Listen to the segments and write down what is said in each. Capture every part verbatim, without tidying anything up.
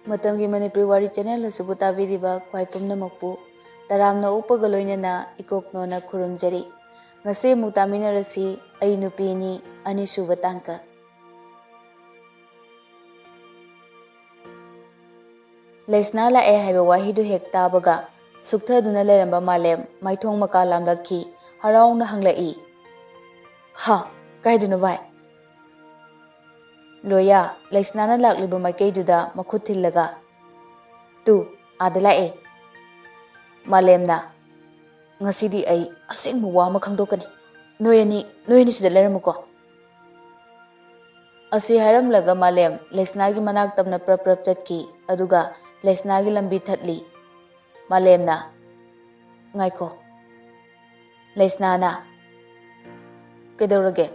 ꯃꯇꯝꯒꯤ ꯃꯅꯤꯄꯨꯔꯤ ꯋꯥꯔꯤ ꯆꯦꯅꯦꯜ ꯑꯁꯤꯕꯨ ꯇꯥꯕꯤꯔꯤꯕ ꯈ꯭ꯋꯥꯏ ꯄꯨꯝꯅꯃꯛꯄꯨ ꯇꯔꯥꯝꯅ ꯑꯣꯛꯄꯒ ꯂꯣꯏꯅꯅ ꯏꯀꯣꯛꯅꯣꯅ ꯈꯨꯔꯨꯝꯖꯔꯤ꯫ ꯉꯁꯤ ꯑꯃꯨꯛ ꯇꯥꯃꯤꯟꯅꯔꯁꯤ, ꯑꯩ ꯅꯨꯄꯤꯅꯤ, ꯑꯅꯤꯁꯨꯕ ꯇꯥꯡꯀꯛ꯫ ꯂꯩꯁꯅꯥ ꯂꯥꯛꯑꯦ ꯍꯥꯏꯕ ꯋꯥꯍꯩꯗꯨ ꯍꯦꯛ ꯇꯥꯕꯒ ꯁꯨꯛꯊꯗꯨꯅ ꯂꯩꯔꯝꯕ ꯃꯥꯂꯦꯝ ꯃꯥꯏꯊꯣꯡ ꯃꯀꯥ ꯂꯥꯝꯂꯛꯈꯤ꯫ ꯍꯔꯥꯎꯅ ꯍꯪꯂꯛꯏ, "ꯍꯥ, ꯀꯥꯏꯗꯅꯣ ꯚꯥꯏ?" ꯂꯣꯌꯥ, ꯂꯩꯁꯅꯥꯅ ꯂꯥꯛꯂꯤꯕ ꯃꯥꯏꯀꯩꯗꯨꯗ ꯃꯈꯨꯠ ꯊꯤꯜꯂꯒ, "ꯇꯨ, ꯑꯥꯗ ꯂꯥꯛꯑꯦ꯫" ꯃꯥꯂꯦꯝꯅ, "ꯉꯁꯤꯗꯤ ꯑꯩ ꯑꯁꯦꯡꯕ ꯋꯥ ꯑꯃ ꯈꯪꯗꯣꯛꯀꯅꯤ꯫ ꯅꯣꯏ ꯑꯅꯤ, ꯅꯣꯏ ꯑꯅꯤ ꯁꯤꯗ ꯂꯩꯔꯝꯃꯨꯀꯣ꯫" ꯑꯁꯤ ꯍꯥꯏꯔꯝꯂꯒ ꯃꯥꯂꯦꯝ ꯂꯩꯁꯅꯥꯒꯤ ꯃꯅꯥꯛ ꯇꯝꯅ ꯄ꯭ꯔꯞ ꯄ꯭ꯔꯞ ꯆꯠꯈꯤ, ꯑꯗꯨꯒ ꯂꯩꯁꯅꯥꯒꯤ ꯂꯝꯕꯤ ꯊꯠꯂꯤ꯫ ꯃꯥꯂꯦꯝꯅ, "ꯉꯥꯏꯈꯣ꯫" ꯂꯩꯁꯅꯥꯅ, "ꯀꯩꯗꯧꯔꯒꯦ?"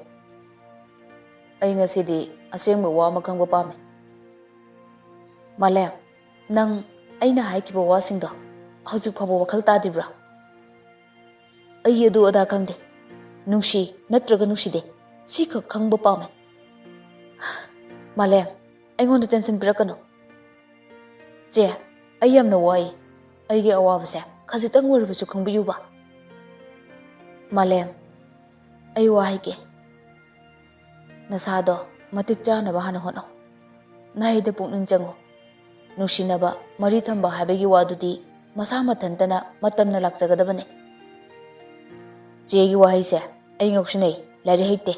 "ꯑꯩ ꯉꯁꯤꯗꯤ ꯑꯁꯦꯡꯕ ꯋꯥ ꯑꯃ ꯈꯪꯕ ꯄꯥꯝꯃꯤ꯫" "ꯃꯥꯂꯦꯝ, ꯅꯪ ꯑꯩꯅ ꯍꯥꯏꯈꯤꯕ ꯋꯥꯁꯤꯡꯗꯣ ꯍꯧꯖꯤꯛ ꯐꯥꯎꯕ ꯋꯥꯈꯜ ꯇꯥꯗ꯭ꯔꯤꯕ꯭ꯔꯥ?" "ꯑꯩ ꯑꯗꯨ ꯑꯗꯥ ꯈꯪꯗꯦ꯫ ꯅꯨꯡꯁꯤ ꯅꯠꯇ꯭ꯔꯒ ꯅꯨꯡꯁꯤꯗꯦ, ꯁꯤꯈꯛ ꯈꯪꯕ ꯄꯥꯝꯃꯦ꯫" "ꯃꯥꯂꯦꯝ, ꯑꯩꯉꯣꯟꯗ ꯇꯦꯟꯁꯟ ꯄꯤꯔꯛꯀꯅꯨ꯫" "ꯆꯦ, ꯑꯩ ꯌꯥꯝꯅ ꯋꯥꯏ꯫ ꯑꯩꯒꯤ ꯑꯋꯥꯕꯁꯦ ꯈꯖꯤꯛꯇꯪ ꯑꯣꯏꯔꯕꯁꯨ ꯈꯪꯕꯤꯌꯨꯕ꯫" "ꯃꯥꯂꯦꯝ, ꯑꯩ ꯋꯥ ꯍꯥꯏꯒꯦ꯫ ꯅꯁꯥꯗꯣ ꯃꯇꯤꯛ ꯆꯥꯅꯕ ꯍꯥꯟꯅ ꯍꯣꯠꯅꯧ꯫ ꯅꯍꯩꯗ ꯄꯨꯛꯅꯤꯡ ꯆꯪꯉꯨ꯫ ꯅꯨꯡꯁꯤꯅꯕ, ꯃꯔꯤ ꯊꯝꯕ ꯍꯥꯏꯕꯒꯤ ꯋꯥꯗꯨꯗꯤ ꯃꯁꯥ ꯃꯊꯟꯇꯅ ꯃꯇꯝꯅ ꯂꯥꯛꯆꯒꯗꯕꯅꯤ꯫ ꯆꯦꯒꯤ ꯋꯥꯍꯩꯁꯦ ꯑꯩ ꯉꯧꯁꯤꯟꯅꯩ, ꯂꯥꯏꯔꯤꯛ ꯍꯩꯇꯦ,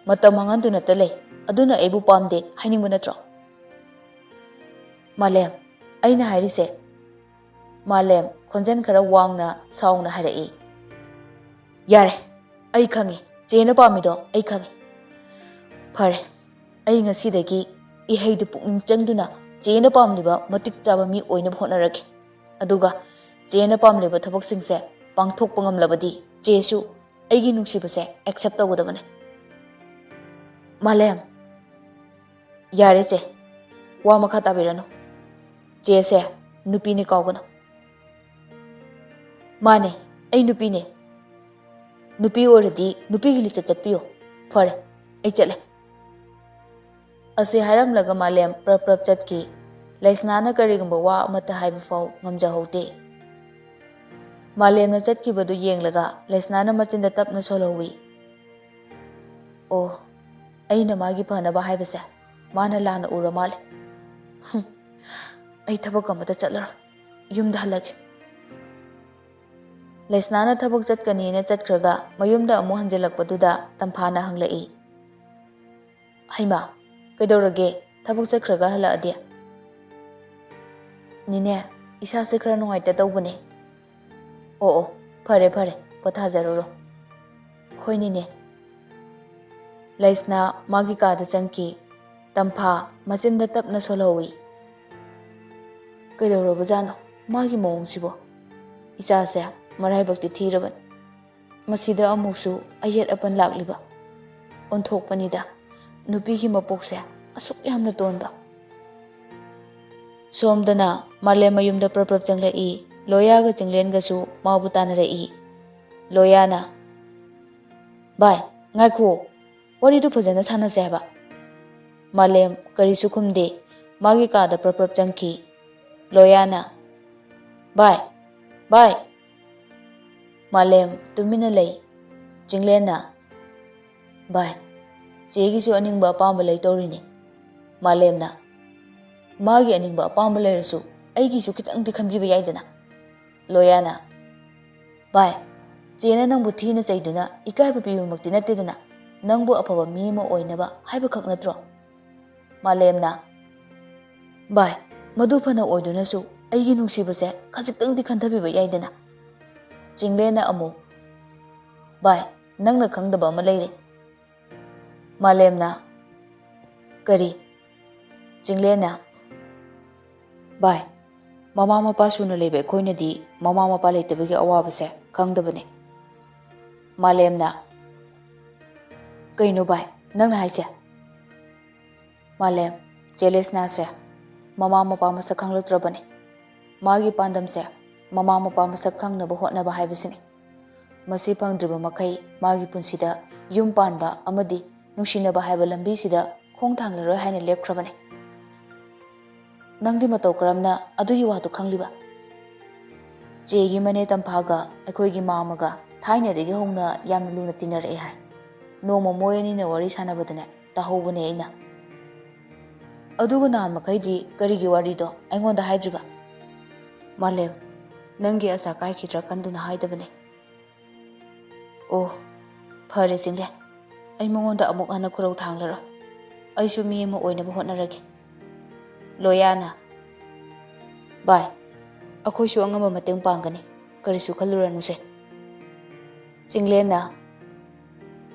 ꯃꯇꯝ ꯃꯥꯡꯍꯟꯗꯨꯅꯇ ꯂꯩ, ꯑꯗꯨꯅ ꯑꯩꯕꯨ ꯄꯥꯝꯗꯦ ꯍꯥꯏꯅꯤꯡꯕ ꯅꯠꯇ꯭ꯔꯣ?" "ꯃꯥꯂꯦꯝ, ꯑꯩꯅ ꯍꯥꯏꯔꯤꯁꯦ꯫" ꯃꯥꯂꯦꯝ ꯈꯣꯟꯖꯦꯜ ꯈꯔ ꯋꯥꯡꯅ ꯁꯥꯎꯅ ꯍꯥꯏꯔꯛꯏ꯫ "ꯌꯥꯔꯦ, ꯑꯩ ꯈꯪꯉꯤ, ꯆꯦꯅ ꯄꯥꯝꯃꯤꯗꯣ ꯑꯩ ꯈꯪꯉꯤ꯫ ꯐꯔꯦ, ꯑꯩ ꯉꯁꯤꯗꯒꯤ ꯏꯍꯩꯗꯨ ꯄꯨꯛꯅꯤꯡ ꯆꯪꯗꯨꯅ ꯆꯦꯅ ꯄꯥꯝꯂꯤꯕ ꯃꯇꯤꯛ ꯆꯥꯕ ꯃꯤ ꯑꯣꯏꯅꯕ ꯍꯣꯠꯅꯔꯒꯦ꯫ ꯑꯗꯨꯒ ꯆꯦꯅ ꯄꯥꯝꯂꯤꯕ ꯊꯕꯛꯁꯤꯡꯁꯦ ꯄꯥꯡꯊꯣꯛꯄ ꯉꯝꯂꯕꯗꯤ ꯆꯦꯁꯨ ꯑꯩꯒꯤ ꯅꯨꯡꯁꯤꯕꯁꯦ ꯑꯦꯛꯁꯦꯞ ꯇꯧꯒꯗꯕꯅꯦ꯫" "ꯃꯥꯂꯦꯝ꯫" "ꯌꯥꯔꯦ ꯆꯦ, ꯋꯥ ꯃꯈꯥ ꯇꯥꯕꯤꯔꯅꯨ꯫ ꯆꯦꯁꯦ ꯅꯨꯄꯤꯅꯤ ꯀꯥꯎꯒꯅꯨ꯫" "ꯃꯥꯅꯦ, ꯑꯩ ꯅꯨꯄꯤꯅꯦ꯫ ꯅꯨꯄꯤ ꯑꯣꯏꯔꯗꯤ ꯅꯨꯄꯤꯒꯤ ꯂꯤꯆꯠ ꯆꯠꯄꯤꯌꯣ꯫ ꯐꯔꯦ, ꯑꯩ ꯆꯠꯂꯦ꯫" ꯑꯁꯤ ꯍꯥꯏꯔꯝꯂꯒ ꯃꯥꯂꯦꯝ ꯄ꯭ꯔꯞ ꯄ꯭ꯔꯞ ꯆꯠꯈꯤ꯫ ꯂꯩꯁꯅꯥꯅ ꯀꯔꯤꯒꯨꯝꯕ ꯋꯥ ꯑꯃꯠꯇ ꯍꯥꯏꯕ ꯐꯥꯎ ꯉꯝꯖꯍꯧꯗꯦ꯫ ꯃꯥꯂꯦꯝꯅ ꯆꯠꯈꯤꯕꯗꯨ ꯌꯦꯡꯂꯒ ꯂꯩꯁꯅꯥꯅ ꯃꯆꯤꯟꯗ ꯇꯞꯅ ꯁꯣꯜꯍꯧꯏ꯫ "ꯑꯣ, ꯑꯩꯅ ꯃꯥꯒꯤ ꯐꯅꯕ ꯍꯥꯏꯕꯁꯦ ꯃꯥꯅ ꯂꯥꯟꯅ ꯎꯔ ꯃꯥꯜꯂꯦ꯫ ꯍꯨꯝ, ꯑꯩ ꯊꯕꯛ ꯑꯃꯠꯇ ꯆꯠꯂꯔꯣꯏ, ꯌꯨꯝꯗ ꯍꯜꯂꯒꯦ꯫" ꯂꯩꯁꯅꯥꯅ ꯊꯕꯛ ꯆꯠꯀꯅꯤꯅ ꯆꯠꯈ꯭ꯔꯒ ꯃꯌꯨꯝꯗ ꯑꯃꯨꯛ ꯍꯟꯖꯤꯜꯂꯛꯄꯗꯨꯗ ꯇꯝꯐꯥꯅ ꯍꯪꯂꯛꯏ, "ꯍꯩꯃꯥ, ꯀꯩꯗꯧꯔꯒꯦ? ꯊꯕꯛ ꯆꯠꯈ꯭ꯔꯒ ꯍꯜꯂꯛꯑꯗꯤ?" "ꯅꯤꯅꯦ, ꯏꯁꯥꯁꯦ ꯈꯔ ꯅꯨꯡꯉꯥꯏꯇ ꯇꯧꯕꯅꯦ꯫" "ꯑꯣ ꯑꯣ, ꯐꯔꯦ ꯐꯔꯦ, ꯄꯣꯊꯥꯖꯔꯨꯔꯣ꯫" "ꯍꯣꯏ ꯅꯤꯅꯦ꯫" ꯂꯩꯁꯅꯥ ꯃꯥꯒꯤ ꯀꯥꯗ ꯆꯪꯈꯤ꯫ ꯇꯝꯐꯥ ꯃꯆꯤꯟꯗ ꯇꯞꯅ ꯁꯣꯜꯍꯧꯏ꯫ "ꯀꯩꯗꯧꯔꯕꯖꯥꯠꯅꯣ ꯃꯥꯒꯤ ꯃꯑꯣꯡꯁꯤꯕꯣ? ꯏꯆꯥꯁꯦ ꯃꯔꯥꯏꯕꯛꯇꯤ ꯊꯤꯔꯕꯅꯤ꯫ ꯃꯁꯤꯗ ꯑꯃꯨꯛꯁꯨ ꯑꯌꯦꯠ ꯑꯄꯟ ꯂꯥꯛꯂꯤꯕ꯫ ꯑꯣꯟꯊꯣꯛꯄꯅꯤꯗ, ꯅꯨꯄꯤꯒꯤ ꯃꯄꯣꯛꯁꯦ ꯑꯁꯨꯛ ꯌꯥꯝꯅ ꯇꯣꯟꯕ꯫" ꯁꯣꯝꯗꯅ ꯃꯥꯂꯦꯝ ꯃꯌꯨꯝꯗ ꯄ꯭ꯔꯞ ꯄ꯭ꯔꯞ ꯆꯪꯂꯛꯏ꯫ ꯂꯣꯌꯥꯒ ꯆꯤꯡꯂꯦꯟꯒꯁꯨ ꯃꯥꯕꯨ ꯇꯥꯟꯅꯔꯛꯏ꯫ ꯂꯣꯌꯥꯅ, "ꯚꯥꯏ, ꯉꯥꯏꯈꯣ, ꯋꯥꯔꯤꯗꯨ ꯐꯖꯅ ꯁꯥꯟꯅꯁꯦ ꯍꯥꯏꯕ꯫" ꯃꯥꯂꯦꯝ ꯀꯔꯤꯁꯨ ꯈꯨꯝꯗꯦ꯫ ꯃꯥꯒꯤ ꯀꯥꯗ ꯄ꯭ꯔꯞ ꯄ꯭ꯔꯞ ꯆꯪꯈꯤ꯫ ꯂꯣꯌꯥꯅ, "ꯚꯥꯏ, ꯚꯥꯏ꯫" ꯃꯥꯂꯦꯝ ꯇꯨꯃꯤꯟꯅ ꯂꯩ꯫ ꯆꯤꯡꯂꯦꯟꯅ, "ꯚꯥꯏ, ꯆꯦꯒꯤꯁꯨ ꯑꯅꯤꯡꯕ ꯑꯄꯥꯝꯕ ꯂꯩꯇꯧꯔꯤꯅꯤ꯫" ꯃꯥꯂꯦꯝꯅ, "ꯃꯥꯒꯤ ꯑꯅꯤꯡꯕ ꯑꯄꯥꯝꯕ ꯂꯩꯔꯁꯨ ꯑꯩꯒꯤꯁꯨ ꯈꯤꯇꯪꯗꯤ ꯈꯟꯕꯤꯕ ꯌꯥꯏꯗꯅ꯫" ꯂꯣꯌꯥꯅ, "ꯚꯥꯏ, ꯆꯦꯅ ꯅꯪꯕꯨ ꯊꯤꯅ ꯆꯩꯗꯨꯅ ꯏꯀꯥꯏꯕ ꯄꯤꯕꯃꯛꯇꯤ ꯅꯠꯇꯦꯗꯅ, ꯅꯪꯕꯨ ꯑꯐꯕ ꯃꯤ ꯑꯃ ꯑꯣꯏꯅꯕ ꯍꯥꯏꯕꯈꯛ ꯅꯠꯇ꯭ꯔꯣ?" ꯃꯥꯂꯦꯝꯅ, "ꯚꯥꯏ, ꯃꯗꯨ ꯐꯅ ꯑꯣꯏꯗꯨꯅꯁꯨ ꯑꯩꯒꯤ ꯅꯨꯡꯁꯤꯕꯁꯦ ꯈꯖꯤꯛꯇꯪꯗꯤ ꯈꯟꯊꯕꯤꯕ ꯌꯥꯏꯗꯅ꯫" ꯆꯤꯡꯂꯦꯟꯅ ꯑꯃꯨꯛ, "ꯚꯥꯏ, ꯅꯪꯅ ꯈꯪꯗꯕ ꯑꯃ ꯂꯩꯔꯦ꯫" ꯃꯥꯂꯦꯝꯅ, "ꯀꯔꯤ?" ꯆꯤꯡꯂꯦꯟꯅ, "ꯚꯥꯏ, ꯃꯃꯥ ꯃꯄꯥ ꯁꯨꯅ ꯂꯩꯕ ꯑꯩꯈꯣꯏꯅꯗꯤ ꯃꯃꯥ ꯃꯄꯥ ꯂꯩꯇꯕꯒꯤ ꯑꯋꯥꯕꯁꯦ ꯈꯪꯗꯕꯅꯦ꯫" ꯃꯥꯂꯦꯝꯅ, "ꯀꯩꯅꯣ ꯚꯥꯏ, ꯅꯪꯅ ꯍꯥꯏꯁꯦ?" ꯃꯥꯂꯦꯝ, ꯆꯦ ꯂꯩꯁꯅꯥꯁꯦ ꯃꯃꯥ ꯃꯄꯥ ꯃꯁꯛ ꯈꯪꯂꯛꯇ꯭ꯔꯕꯅꯦ꯫ ꯃꯥꯒꯤ ꯄꯥꯟꯗꯝꯁꯦ ꯃꯃꯥ ꯃꯄꯥ ꯃꯁꯛ ꯈꯪꯅꯕ ꯍꯣꯠꯅꯕ ꯍꯥꯏꯕꯁꯤꯅꯤ꯫ ꯃꯁꯤ ꯐꯪꯗ꯭ꯔꯤꯕ ꯃꯈꯩ ꯃꯥꯒꯤ ꯄꯨꯟꯁꯤꯗ ꯌꯨꯝ ꯄꯥꯟꯕ ꯑꯃꯗꯤ ꯅꯨꯡꯁꯤꯅꯕ ꯍꯥꯏꯕ ꯂꯝꯕꯤꯁꯤꯗ ꯈꯣꯡ ꯊꯥꯡꯂꯔꯣꯏ ꯍꯥꯏꯅ ꯂꯦꯞꯈ꯭ꯔꯕꯅꯦ꯫ ꯅꯪꯗꯤ ꯃꯇꯧ ꯀꯔꯝꯅ ꯑꯗꯨꯒꯤ ꯋꯥꯗꯨ ꯈꯪꯂꯤꯕ? ꯆꯦꯒꯤ ꯃꯅꯦ ꯇꯝꯐꯥꯒ ꯑꯩꯈꯣꯏꯒꯤ ꯃꯥꯝꯃꯒ ꯊꯥꯏꯅꯗꯒꯤ ꯍꯧꯅ ꯌꯥꯝꯅ ꯂꯨꯅ ꯇꯤꯟꯅꯔꯛꯑꯦ ꯍꯥꯏ꯫ ꯅꯣꯡꯃ ꯃꯣꯏ ꯑꯅꯤꯅ ꯋꯥꯔꯤ ꯁꯥꯟꯅꯕꯗꯅꯦ ꯇꯥꯍꯧꯕꯅꯦ ꯑꯩꯅ꯫ ꯑꯗꯨꯒ ꯅꯍꯥꯟ ꯃꯈꯩꯗꯤ ꯀꯔꯤꯒꯤ ꯋꯥꯔꯤꯗꯣ ꯑꯩꯉꯣꯟꯗ ꯍꯥꯏꯗ꯭ꯔꯤꯕ? ꯃꯥꯂꯦꯝ, ꯅꯪꯒꯤ ꯑꯁꯥ ꯀꯥꯏꯈꯤꯗ꯭ꯔꯥ ꯈꯟꯗꯨꯅ ꯍꯥꯏꯗꯕꯅꯦ꯫ ꯑꯣ, ꯐꯔꯦ ꯆꯤꯡꯂꯦꯟ, ꯑꯩ ꯃꯉꯣꯟꯗ ꯑꯃꯨꯛ ꯍꯟꯅ ꯈꯨꯔꯧ ꯊꯥꯡꯂꯔꯣꯏ꯫ ꯑꯩꯁꯨ ꯃꯤ ꯑꯃ ꯑꯣꯏꯅꯕ ꯍꯣꯠꯅꯔꯒꯦ꯫ ꯂꯣꯌꯥꯅ, ꯚꯥꯏ, ꯑꯩꯈꯣꯏꯁꯨ ꯑꯉꯝꯕ ꯃꯇꯦꯡ ꯄꯥꯡꯒꯅꯤ, ꯀꯔꯤꯁꯨ ꯈꯜꯂꯨꯔꯅꯨꯁꯦ꯫ ꯆꯤꯡꯂꯦꯟꯅ,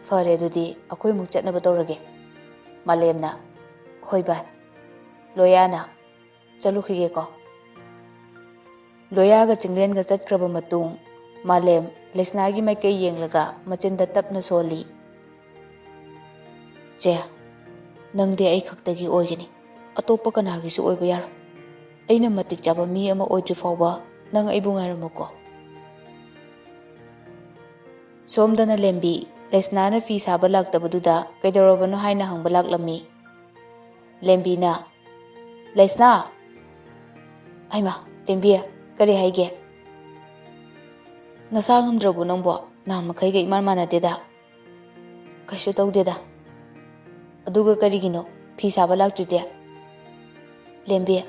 ꯐꯔꯦ, ꯑꯗꯨꯗꯤ ꯑꯩꯈꯣꯏ ꯑꯃꯨꯛ ꯆꯠꯅꯕ ꯇꯧꯔꯒꯦ꯫ ꯃꯥꯂꯦꯝꯅ, ꯍꯣꯏ ꯚꯥꯏ꯫ ꯂꯣꯌꯥꯅ, ꯆꯠꯂꯨꯈꯤꯒꯦꯀꯣ꯫ ꯂꯣꯌꯥꯒ ꯆꯤꯡꯂꯦꯟꯒ ꯆꯠꯈ꯭ꯔꯕ ꯃꯇꯨꯡ, ꯃꯥꯂꯦꯝ ꯂꯩꯁꯅꯥꯒꯤ ꯃꯥꯏꯀꯩ ꯌꯦꯡꯂꯒ ꯃꯆꯤꯟꯗ ꯇꯞꯅ ꯁꯣꯜꯂꯤ꯫ ꯆꯦ, ꯅꯪꯗꯤ ꯑꯩ ꯈꯛꯇꯒꯤ ꯑꯣꯏꯒꯅꯤ, ꯑꯇꯣꯞꯄ ꯀꯅꯥꯒꯤꯁꯨ ꯑꯣꯏꯕ ꯌꯥꯔꯣꯏ꯫ ꯑꯩꯅ ꯃꯇꯤꯛ ꯆꯥꯕ ꯃꯤ ꯑꯃ ꯑꯣꯏꯗ꯭ꯔꯤ ꯐꯥꯎꯕ ꯅꯪ ꯑꯩꯕꯨ ꯉꯥꯏꯔꯝꯃꯨꯀꯣ꯫ ꯁꯣꯝꯗꯅ ꯂꯦꯝꯕꯤ, ꯂꯩꯁꯅꯥꯅ ꯐꯤ ꯁꯥꯕ ꯂꯥꯛꯇꯕꯗꯨꯗ ꯀꯩꯗꯧꯔꯕꯅꯣ ꯍꯥꯏꯅ ꯍꯪꯕ ꯂꯥꯛꯂꯝꯃꯤ꯫ ꯂꯦꯝꯕꯤꯅ, ꯂꯩꯁꯅꯥ! ꯍꯩꯃꯥ, ꯂꯦꯝꯕꯤ, ꯀꯔꯤ ꯍꯥꯏꯒꯦ? ꯅꯁꯥ ꯉꯝꯗ꯭ꯔꯕꯣ ꯅꯪꯕꯣ? ꯅꯍꯥꯟ ꯃꯈꯩꯒ ꯏꯃꯥꯟ ꯃꯥꯟꯅꯗꯦꯗ꯫ ꯀꯩꯁꯨ ꯇꯧꯗꯦꯗ꯫ ꯑꯗꯨꯒ ꯀꯔꯤꯒꯤꯅꯣ ꯐꯤ ꯁꯥꯕ ꯂꯥꯛꯇ꯭ꯔꯤꯗꯤ? ꯂꯦꯝꯕꯤ,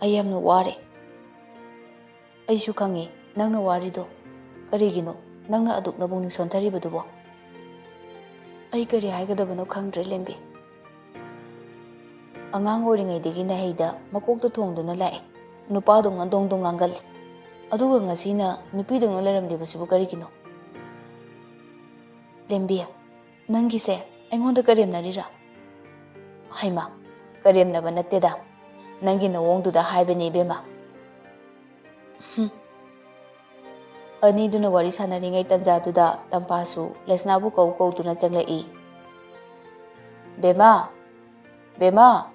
ꯑꯩ ꯌꯥꯝꯅ ꯋꯥꯔꯦ꯫ ꯑꯩꯁꯨ ꯈꯪꯉꯤ ꯅꯪꯅ ꯋꯥꯔꯤꯗꯣ꯫ ꯀꯔꯤꯒꯤꯅꯣ ꯅꯪꯅ ꯑꯗꯨꯛꯅ ꯄꯨꯛꯅꯤꯡ ꯁꯣꯟꯊꯔꯤꯕꯗꯨꯕꯣ? ꯑꯩ ꯀꯔꯤ ꯍꯥꯏꯒꯗꯕꯅꯣ ꯈꯪꯗ꯭ꯔꯦ, ꯂꯦꯝꯕꯤ꯫ ꯑꯉꯥꯡ ꯑꯣꯏꯔꯤꯉꯩꯗꯒꯤ ꯅꯍꯩꯗ ꯃꯀꯣꯛꯇ ꯊꯣꯡꯗꯨꯅ ꯂꯥꯛꯑꯦ꯫ ꯅꯨꯄꯥꯗꯧꯅ ꯗꯣꯡ ꯗꯣꯡ ꯉꯥꯡꯒꯜꯂꯤ꯫ ꯑꯗꯨꯒ ꯉꯁꯤꯅ ꯅꯨꯄꯤꯗꯧꯅ ꯂꯩꯔꯝꯂꯤꯕꯁꯤꯕꯨ ꯀꯔꯤꯒꯤꯅꯣ? ꯂꯦꯝꯕꯤ, ꯅꯪꯒꯤꯁꯦ ꯑꯩꯉꯣꯟꯗ ꯀꯔꯦꯝꯅꯔꯤꯔꯥ? ꯍꯩꯃꯥ, ꯀꯔꯦꯝꯅꯕ ꯅꯠꯇꯦꯗ꯫ ꯅꯪꯒꯤ ꯅꯋꯣꯡꯗꯨꯗ ꯍꯥꯏꯕꯅꯤ, ꯏꯕꯦꯝꯃ꯫ ꯍꯨꯝ꯫ ꯑꯅꯤꯗꯨꯅ ꯋꯥꯔꯤ ꯁꯥꯟꯅꯔꯤꯉꯩ ꯇꯟꯖꯥꯗꯨꯗ ꯇꯝꯐꯥꯁꯨ ꯂꯩꯁꯅꯥꯕꯨ ꯀꯧ ꯀꯧꯗꯨꯅ ꯆꯪꯂꯛꯏ꯫ "ꯕꯦꯝꯃ! ꯕꯦꯝꯃ!"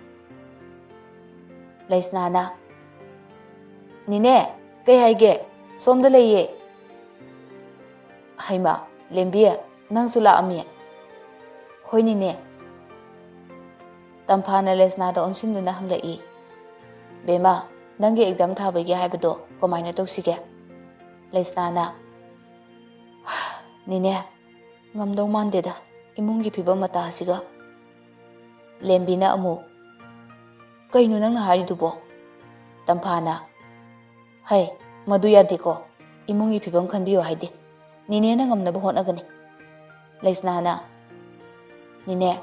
ꯂꯩꯁꯅꯥꯅ, "ꯅꯦꯅꯦ, ꯀꯩ ꯍꯥꯏꯒꯦ? ꯁꯣꯝꯗ ꯂꯩꯌꯦ꯫" "ꯍꯩꯃꯥ, ꯂꯦꯝꯕꯤ, ꯅꯪꯁꯨ ꯂꯥꯛꯑꯝꯃꯤ?" "ꯍꯣꯏ ꯅꯦꯅꯦ꯫" ꯇꯝꯐꯥꯅ ꯂꯩꯁꯅꯥꯗ ꯑꯣꯟꯁꯤꯟꯗꯨꯅ ꯍꯪꯂꯛꯏ꯫ "ꯕꯦꯝꯃ, ꯅꯪꯒꯤ ꯑꯦꯛꯖꯥꯝ ꯊꯥꯕꯒꯤ ꯍꯥꯏꯕꯗꯣ ꯀꯃꯥꯏꯅ ꯇꯧꯁꯤꯒꯦ?" ꯂꯩꯁꯅꯥꯅ, "ꯅꯦꯅꯦ, ꯉꯝꯗꯧ ꯃꯥꯟꯗꯦꯗ, ꯏꯃꯨꯡꯒꯤ ꯐꯤꯕꯝ ꯃꯇꯥ ꯑꯁꯤꯒ꯫" ꯂꯦꯝꯕꯤꯅ ꯑꯃꯨꯛ, "ꯀꯩꯅꯣ ꯅꯪꯅ ꯍꯥꯏꯔꯤꯗꯨꯕꯣ?" ꯇꯝꯐꯥꯅ, "ꯍꯩ, ꯃꯗꯨ ꯌꯥꯗꯦꯀꯣ, ꯏꯃꯨꯡꯒꯤ ꯐꯤꯕꯝ ꯈꯟꯕꯤꯌꯨ ꯍꯥꯏꯗꯦ꯫ ꯅꯦꯅꯦꯅ ꯉꯝꯅꯕ ꯍꯣꯠꯅꯒꯅꯤ꯫" ꯂꯩꯁꯅꯥꯅ, "ꯅꯦꯅꯦ,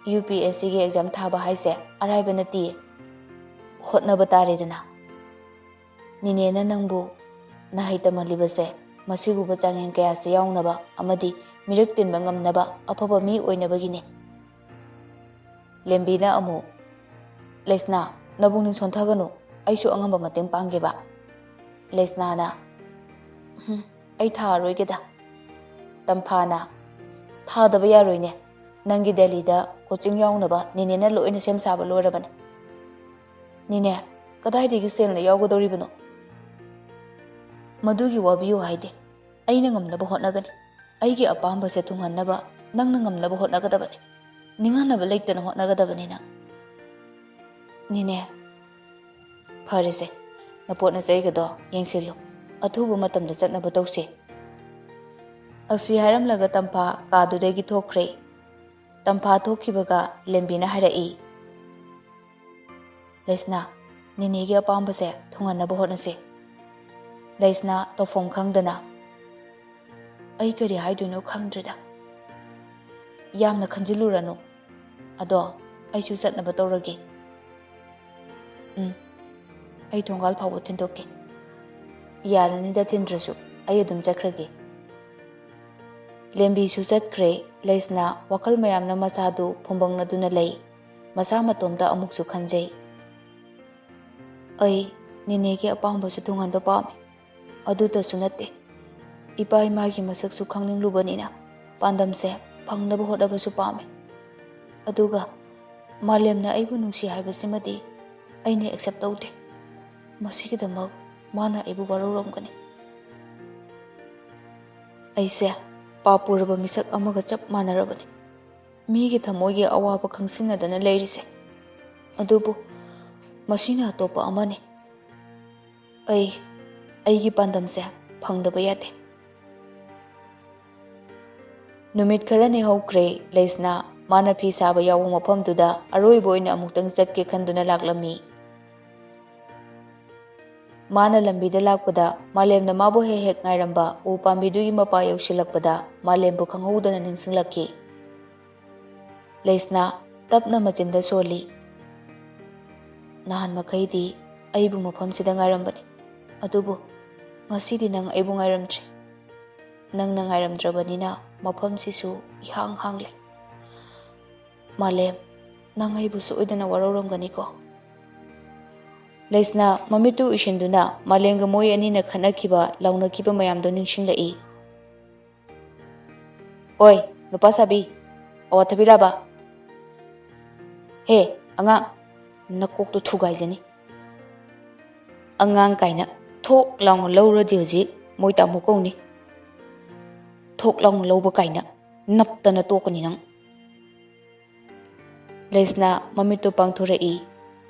ꯌꯨ ꯄꯤ ꯑꯦꯁ ꯁꯤꯒꯤ ꯑꯦꯛꯖꯥꯝ ꯊꯥꯕ ꯍꯥꯏꯁꯦ ꯑꯔꯥꯏꯕ ꯅꯠꯇꯤꯌꯦ꯫ ꯍꯣꯠꯅꯕ ꯇꯥꯔꯦꯗꯅ꯫ ꯅꯦꯅꯦꯅ ꯅꯪꯕꯨ ꯅꯍꯩ ꯇꯝꯍꯜꯂꯤꯕꯁꯦ ꯃꯁꯤꯒꯨꯝꯕ ꯆꯥꯡꯌꯦꯡ ꯀꯌꯥꯁꯦ ꯌꯥꯎꯅꯕ ꯑꯃꯗꯤ ꯃꯤꯔꯛ ꯇꯤꯟꯕ ꯉꯝꯅꯕ ꯑꯐꯕ ꯃꯤ ꯑꯣꯏꯅꯕꯒꯤꯅꯤ꯫" ꯂꯦꯝꯕꯤꯅ ꯑꯃꯨꯛ, "ꯂꯩꯁꯅꯥ, ꯅꯕꯨꯛꯅꯤꯡ ꯁꯣꯟꯊꯒꯅꯨ, ꯑꯩꯁꯨ ꯑꯉꯝꯕ ꯃꯇꯦꯡ ꯄꯥꯡꯒꯦꯕ꯫" ꯂꯩꯁꯅꯥꯅ, "ꯎꯝ, ꯑꯩ ꯊꯥꯔꯔꯣꯏꯒꯦꯗ꯫" ꯇꯝꯐꯥꯅ, "ꯊꯥꯗꯕ ꯌꯥꯔꯣꯏꯅꯦ, ꯅꯪꯒꯤ ꯗꯦꯜꯂꯤꯗ ꯀꯣꯆꯤꯡ ꯌꯥꯎꯅꯕ ꯅꯦꯅꯦꯅ ꯂꯣꯏꯅ ꯁꯦꯝ ꯁꯥꯕ ꯂꯣꯏꯔꯕꯅꯦ꯫" "ꯅꯦꯅꯦ, ꯀꯗꯥꯏꯗꯒꯤ ꯁꯦꯜꯅ ꯌꯥꯎꯒꯗꯧꯔꯤꯕꯅꯣ?" "ꯃꯗꯨꯒꯤ ꯋꯥꯕꯤꯌꯨ ꯍꯥꯏꯗꯦ, ꯑꯩꯅ ꯉꯝꯅꯕ ꯍꯣꯠꯅꯒꯅꯤ꯫ ꯑꯩꯒꯤ ꯑꯄꯥꯝꯕꯁꯦ ꯊꯨꯡꯍꯟꯅꯕ ꯅꯪꯅ ꯉꯝꯅꯕ ꯍꯣꯠꯅꯒꯗꯕꯅꯤ꯫ ꯅꯤꯡꯍꯟꯅꯕ ꯂꯩꯇꯅ ꯍꯣꯠꯅꯒꯗꯕꯅꯤ ꯅꯪ꯫" "ꯅꯦꯅꯦ, ꯐꯔꯦꯁꯦ, ꯅꯄꯣꯠ ꯅꯆꯩꯒꯗꯣ ꯌꯦꯡꯁꯤꯜꯂꯨ꯫ ꯑꯊꯨꯕ ꯃꯇꯝꯗ ꯆꯠꯅꯕ ꯇꯧꯁꯦ꯫" ꯑꯁꯤ ꯍꯥꯏꯔꯝꯂꯒ ꯇꯝꯐꯥ ꯀꯥꯗꯨꯗꯒꯤ ꯊꯣꯛꯈ꯭ꯔꯦ꯫ ꯇꯝꯐꯥ ꯊꯣꯛꯈꯤꯕꯒ ꯂꯦꯝꯕꯤꯅ ꯍꯥꯏꯔꯛꯏ, "ꯂꯩꯁꯅꯥ, ꯅꯦꯅꯦꯒꯤ ꯑꯄꯥꯝꯕꯁꯦ ꯊꯨꯡꯍꯟꯅꯕ ꯍꯣꯠꯅꯁꯦ꯫" ꯂꯩꯁꯅꯥ ꯇꯧꯐꯝ ꯈꯪꯗꯅ, "ꯑꯩ ꯀꯔꯤ ꯍꯥꯏꯗꯣꯏꯅꯣ ꯈꯪꯗ꯭ꯔꯦꯗ꯫" "ꯌꯥꯝꯅ ꯈꯟꯖꯤꯜꯂꯨꯔꯅꯨ꯫ ꯑꯗꯣ ꯑꯩꯁꯨ ꯆꯠꯅꯕ ꯇꯧꯔꯒꯦ꯫" "ꯎꯝ, ꯑꯩ ꯊꯣꯡꯒꯥꯜ ꯐꯥꯎꯕ ꯊꯤꯟꯗꯣꯛꯀꯦ꯫" "ꯌꯥꯔꯅꯤꯗ, ꯊꯤꯟꯗ꯭ꯔꯁꯨ ꯑꯩ ꯑꯗꯨꯝ ꯆꯠꯈ꯭ꯔꯒꯦ꯫" ꯂꯦꯝꯕꯤꯁꯨ ꯆꯠꯈ꯭ꯔꯦ꯫ ꯂꯩꯁꯅꯥ ꯋꯥꯈꯜ ꯃꯌꯥꯝꯅ ꯃꯁꯥꯗꯨ ꯐꯨꯝꯕꯪꯅꯗꯨꯅ ꯂꯩ꯫ ꯃꯁꯥ ꯃꯇꯣꯝꯇ ꯑꯃꯨꯛꯁꯨ ꯈꯟꯖꯩ, "ꯑꯩ ꯅꯦꯅꯦꯒꯤ ꯑꯄꯥꯝꯕꯁꯨ ꯊꯨꯡꯍꯟꯕ ꯄꯥꯝꯃꯤ꯫ ꯑꯗꯨꯇꯁꯨ ꯅꯠꯇꯦ, ꯏꯄꯥ ꯏꯃꯥꯒꯤ ꯃꯁꯛꯁꯨ ꯈꯪꯅꯤꯡꯂꯨꯕꯅꯤꯅ ꯄꯥꯟꯗꯝꯁꯦ ꯐꯪꯅꯕ ꯍꯣꯠꯅꯕꯁꯨ ꯄꯥꯝꯃꯤ꯫ ꯑꯗꯨꯒ ꯃꯥꯂꯦꯝꯅ ꯑꯩꯕꯨ ꯅꯨꯡꯁꯤ ꯍꯥꯏꯕꯁꯤꯃꯗꯤ ꯑꯩꯅ ꯑꯦꯛꯁꯦꯞ ꯇꯧꯗꯦ꯫ ꯃꯁꯤꯒꯤꯗꯃꯛ ꯃꯥꯅ ꯑꯩꯕꯨ ꯋꯥꯔꯧꯔꯝꯒꯅꯤ꯫ ꯑꯩꯁꯦ ꯄꯥꯞ ꯄꯨꯔꯕ ꯃꯤꯁꯛ ꯑꯃꯒ ꯆꯞ ꯃꯥꯟꯅꯔꯕꯅꯤ, ꯃꯤꯒꯤ ꯊꯃꯣꯏꯒꯤ ꯑꯋꯥꯕ ꯈꯪꯁꯤꯟꯅꯗꯅ ꯂꯩꯔꯤꯁꯦ꯫ ꯑꯗꯨꯕꯨ ꯃꯁꯤꯅ ꯑꯇꯣꯞꯄ ꯑꯃꯅꯤ꯫ ꯑꯩ ꯑꯩꯒꯤ ꯄꯥꯟꯗꯝꯁꯦ ꯐꯪꯗꯕ ꯌꯥꯗꯦ꯫ ꯅꯨꯃꯤꯠ ꯈꯔꯅꯤ ꯍꯧꯈ꯭ꯔꯦ, ꯂꯩꯁꯅꯥ ꯃꯥꯅ ꯐꯤ ꯁꯥꯕ ꯌꯥꯎꯕ ꯃꯐꯝꯗꯨꯗ ꯑꯔꯣꯏꯕ ꯑꯣꯏꯅ ꯑꯃꯨꯛꯇꯪ ꯆꯠꯀꯦ ꯈꯟꯗꯨꯅ ꯂꯥꯛꯂꯝꯃꯤ꯫ ꯃꯥꯅ ꯂꯝꯕꯤꯗ ꯂꯥꯛꯄꯗ ꯃꯥꯂꯦꯝꯅ ꯃꯥꯕꯨ ꯍꯦꯛ ꯍꯦꯛ ꯉꯥꯏꯔꯝꯕ ꯎ ꯄꯥꯝꯕꯤꯗꯨꯒꯤ ꯃꯄꯥ ꯌꯧꯁꯤꯜꯂꯛꯄꯗ ꯃꯥꯂꯦꯝꯕꯨ ꯈꯪꯍꯧꯗꯅ ꯅꯤꯡꯁꯤꯡꯂꯛꯈꯤ꯫ ꯂꯩꯁꯅꯥ ꯇꯞꯅ ꯃꯆꯤꯟꯗ ꯁꯣꯜꯂꯤ꯫ "ꯅꯍꯥꯟ ꯃꯈꯩꯗꯤ ꯑꯩꯕꯨ ꯃꯐꯝꯁꯤꯗ ꯉꯥꯏꯔꯝꯕꯅꯤ, ꯑꯗꯨꯕꯨ ꯉꯁꯤꯗꯤ ꯅꯪ ꯑꯩꯕꯨ ꯉꯥꯏꯔꯝꯗ꯭ꯔꯦ꯫ ꯅꯪꯅ ꯉꯥꯏꯔꯝꯗ꯭ꯔꯕꯅꯤꯅ ꯃꯐꯝꯁꯤꯁꯨ ꯏꯍꯥꯡ ꯍꯥꯡꯂꯦ꯫ ꯃꯥꯂꯦꯝ, ꯅꯪ ꯑꯩꯕꯨ ꯁꯣꯏꯗꯅ ꯋꯥꯔꯧꯔꯝꯒꯅꯤꯀꯣ?" ꯂꯩꯁꯅꯥ ꯃꯃꯤꯠꯇꯨ ꯎꯏꯁꯤꯟꯗꯨꯅ ꯃꯥꯂꯦꯝꯒ ꯃꯣꯏ ꯑꯅꯤꯅ ꯈꯠꯅꯈꯤꯕ, ꯂꯥꯎꯅꯈꯤꯕ ꯃꯌꯥꯝꯗꯣ ꯅꯤꯡꯁꯤꯡꯂꯛꯏ꯫ "ꯑꯣꯏ, ꯅꯨꯄꯥ ꯁꯥꯕꯤ, ꯑꯋꯥꯊꯕꯤ ꯂꯥꯕ꯫ ꯍꯦ, ꯑꯉꯥꯡ, ꯅꯀꯣꯛꯇꯨ ꯊꯨꯒꯥꯏꯖꯅꯤ꯫ ꯑꯉꯥꯡ ꯀꯥꯏꯅ ꯊꯣꯛ ꯂꯥꯎꯅ ꯂꯧꯔꯗꯤ ꯍꯧꯖꯤꯛ ꯃꯣꯏ ꯇꯥꯃꯣ ꯀꯧꯅꯤ꯫ ꯊꯣꯛ ꯂꯥꯎꯅ ꯂꯧꯕ ꯀꯥꯏꯅ ꯅꯞꯇꯅ ꯇꯣꯛꯀꯅꯤ ꯅꯪ꯫" ꯂꯩꯁꯅꯥ ꯃꯃꯤꯠꯇꯨ ꯄꯥꯡꯊꯣꯔꯛꯏ꯫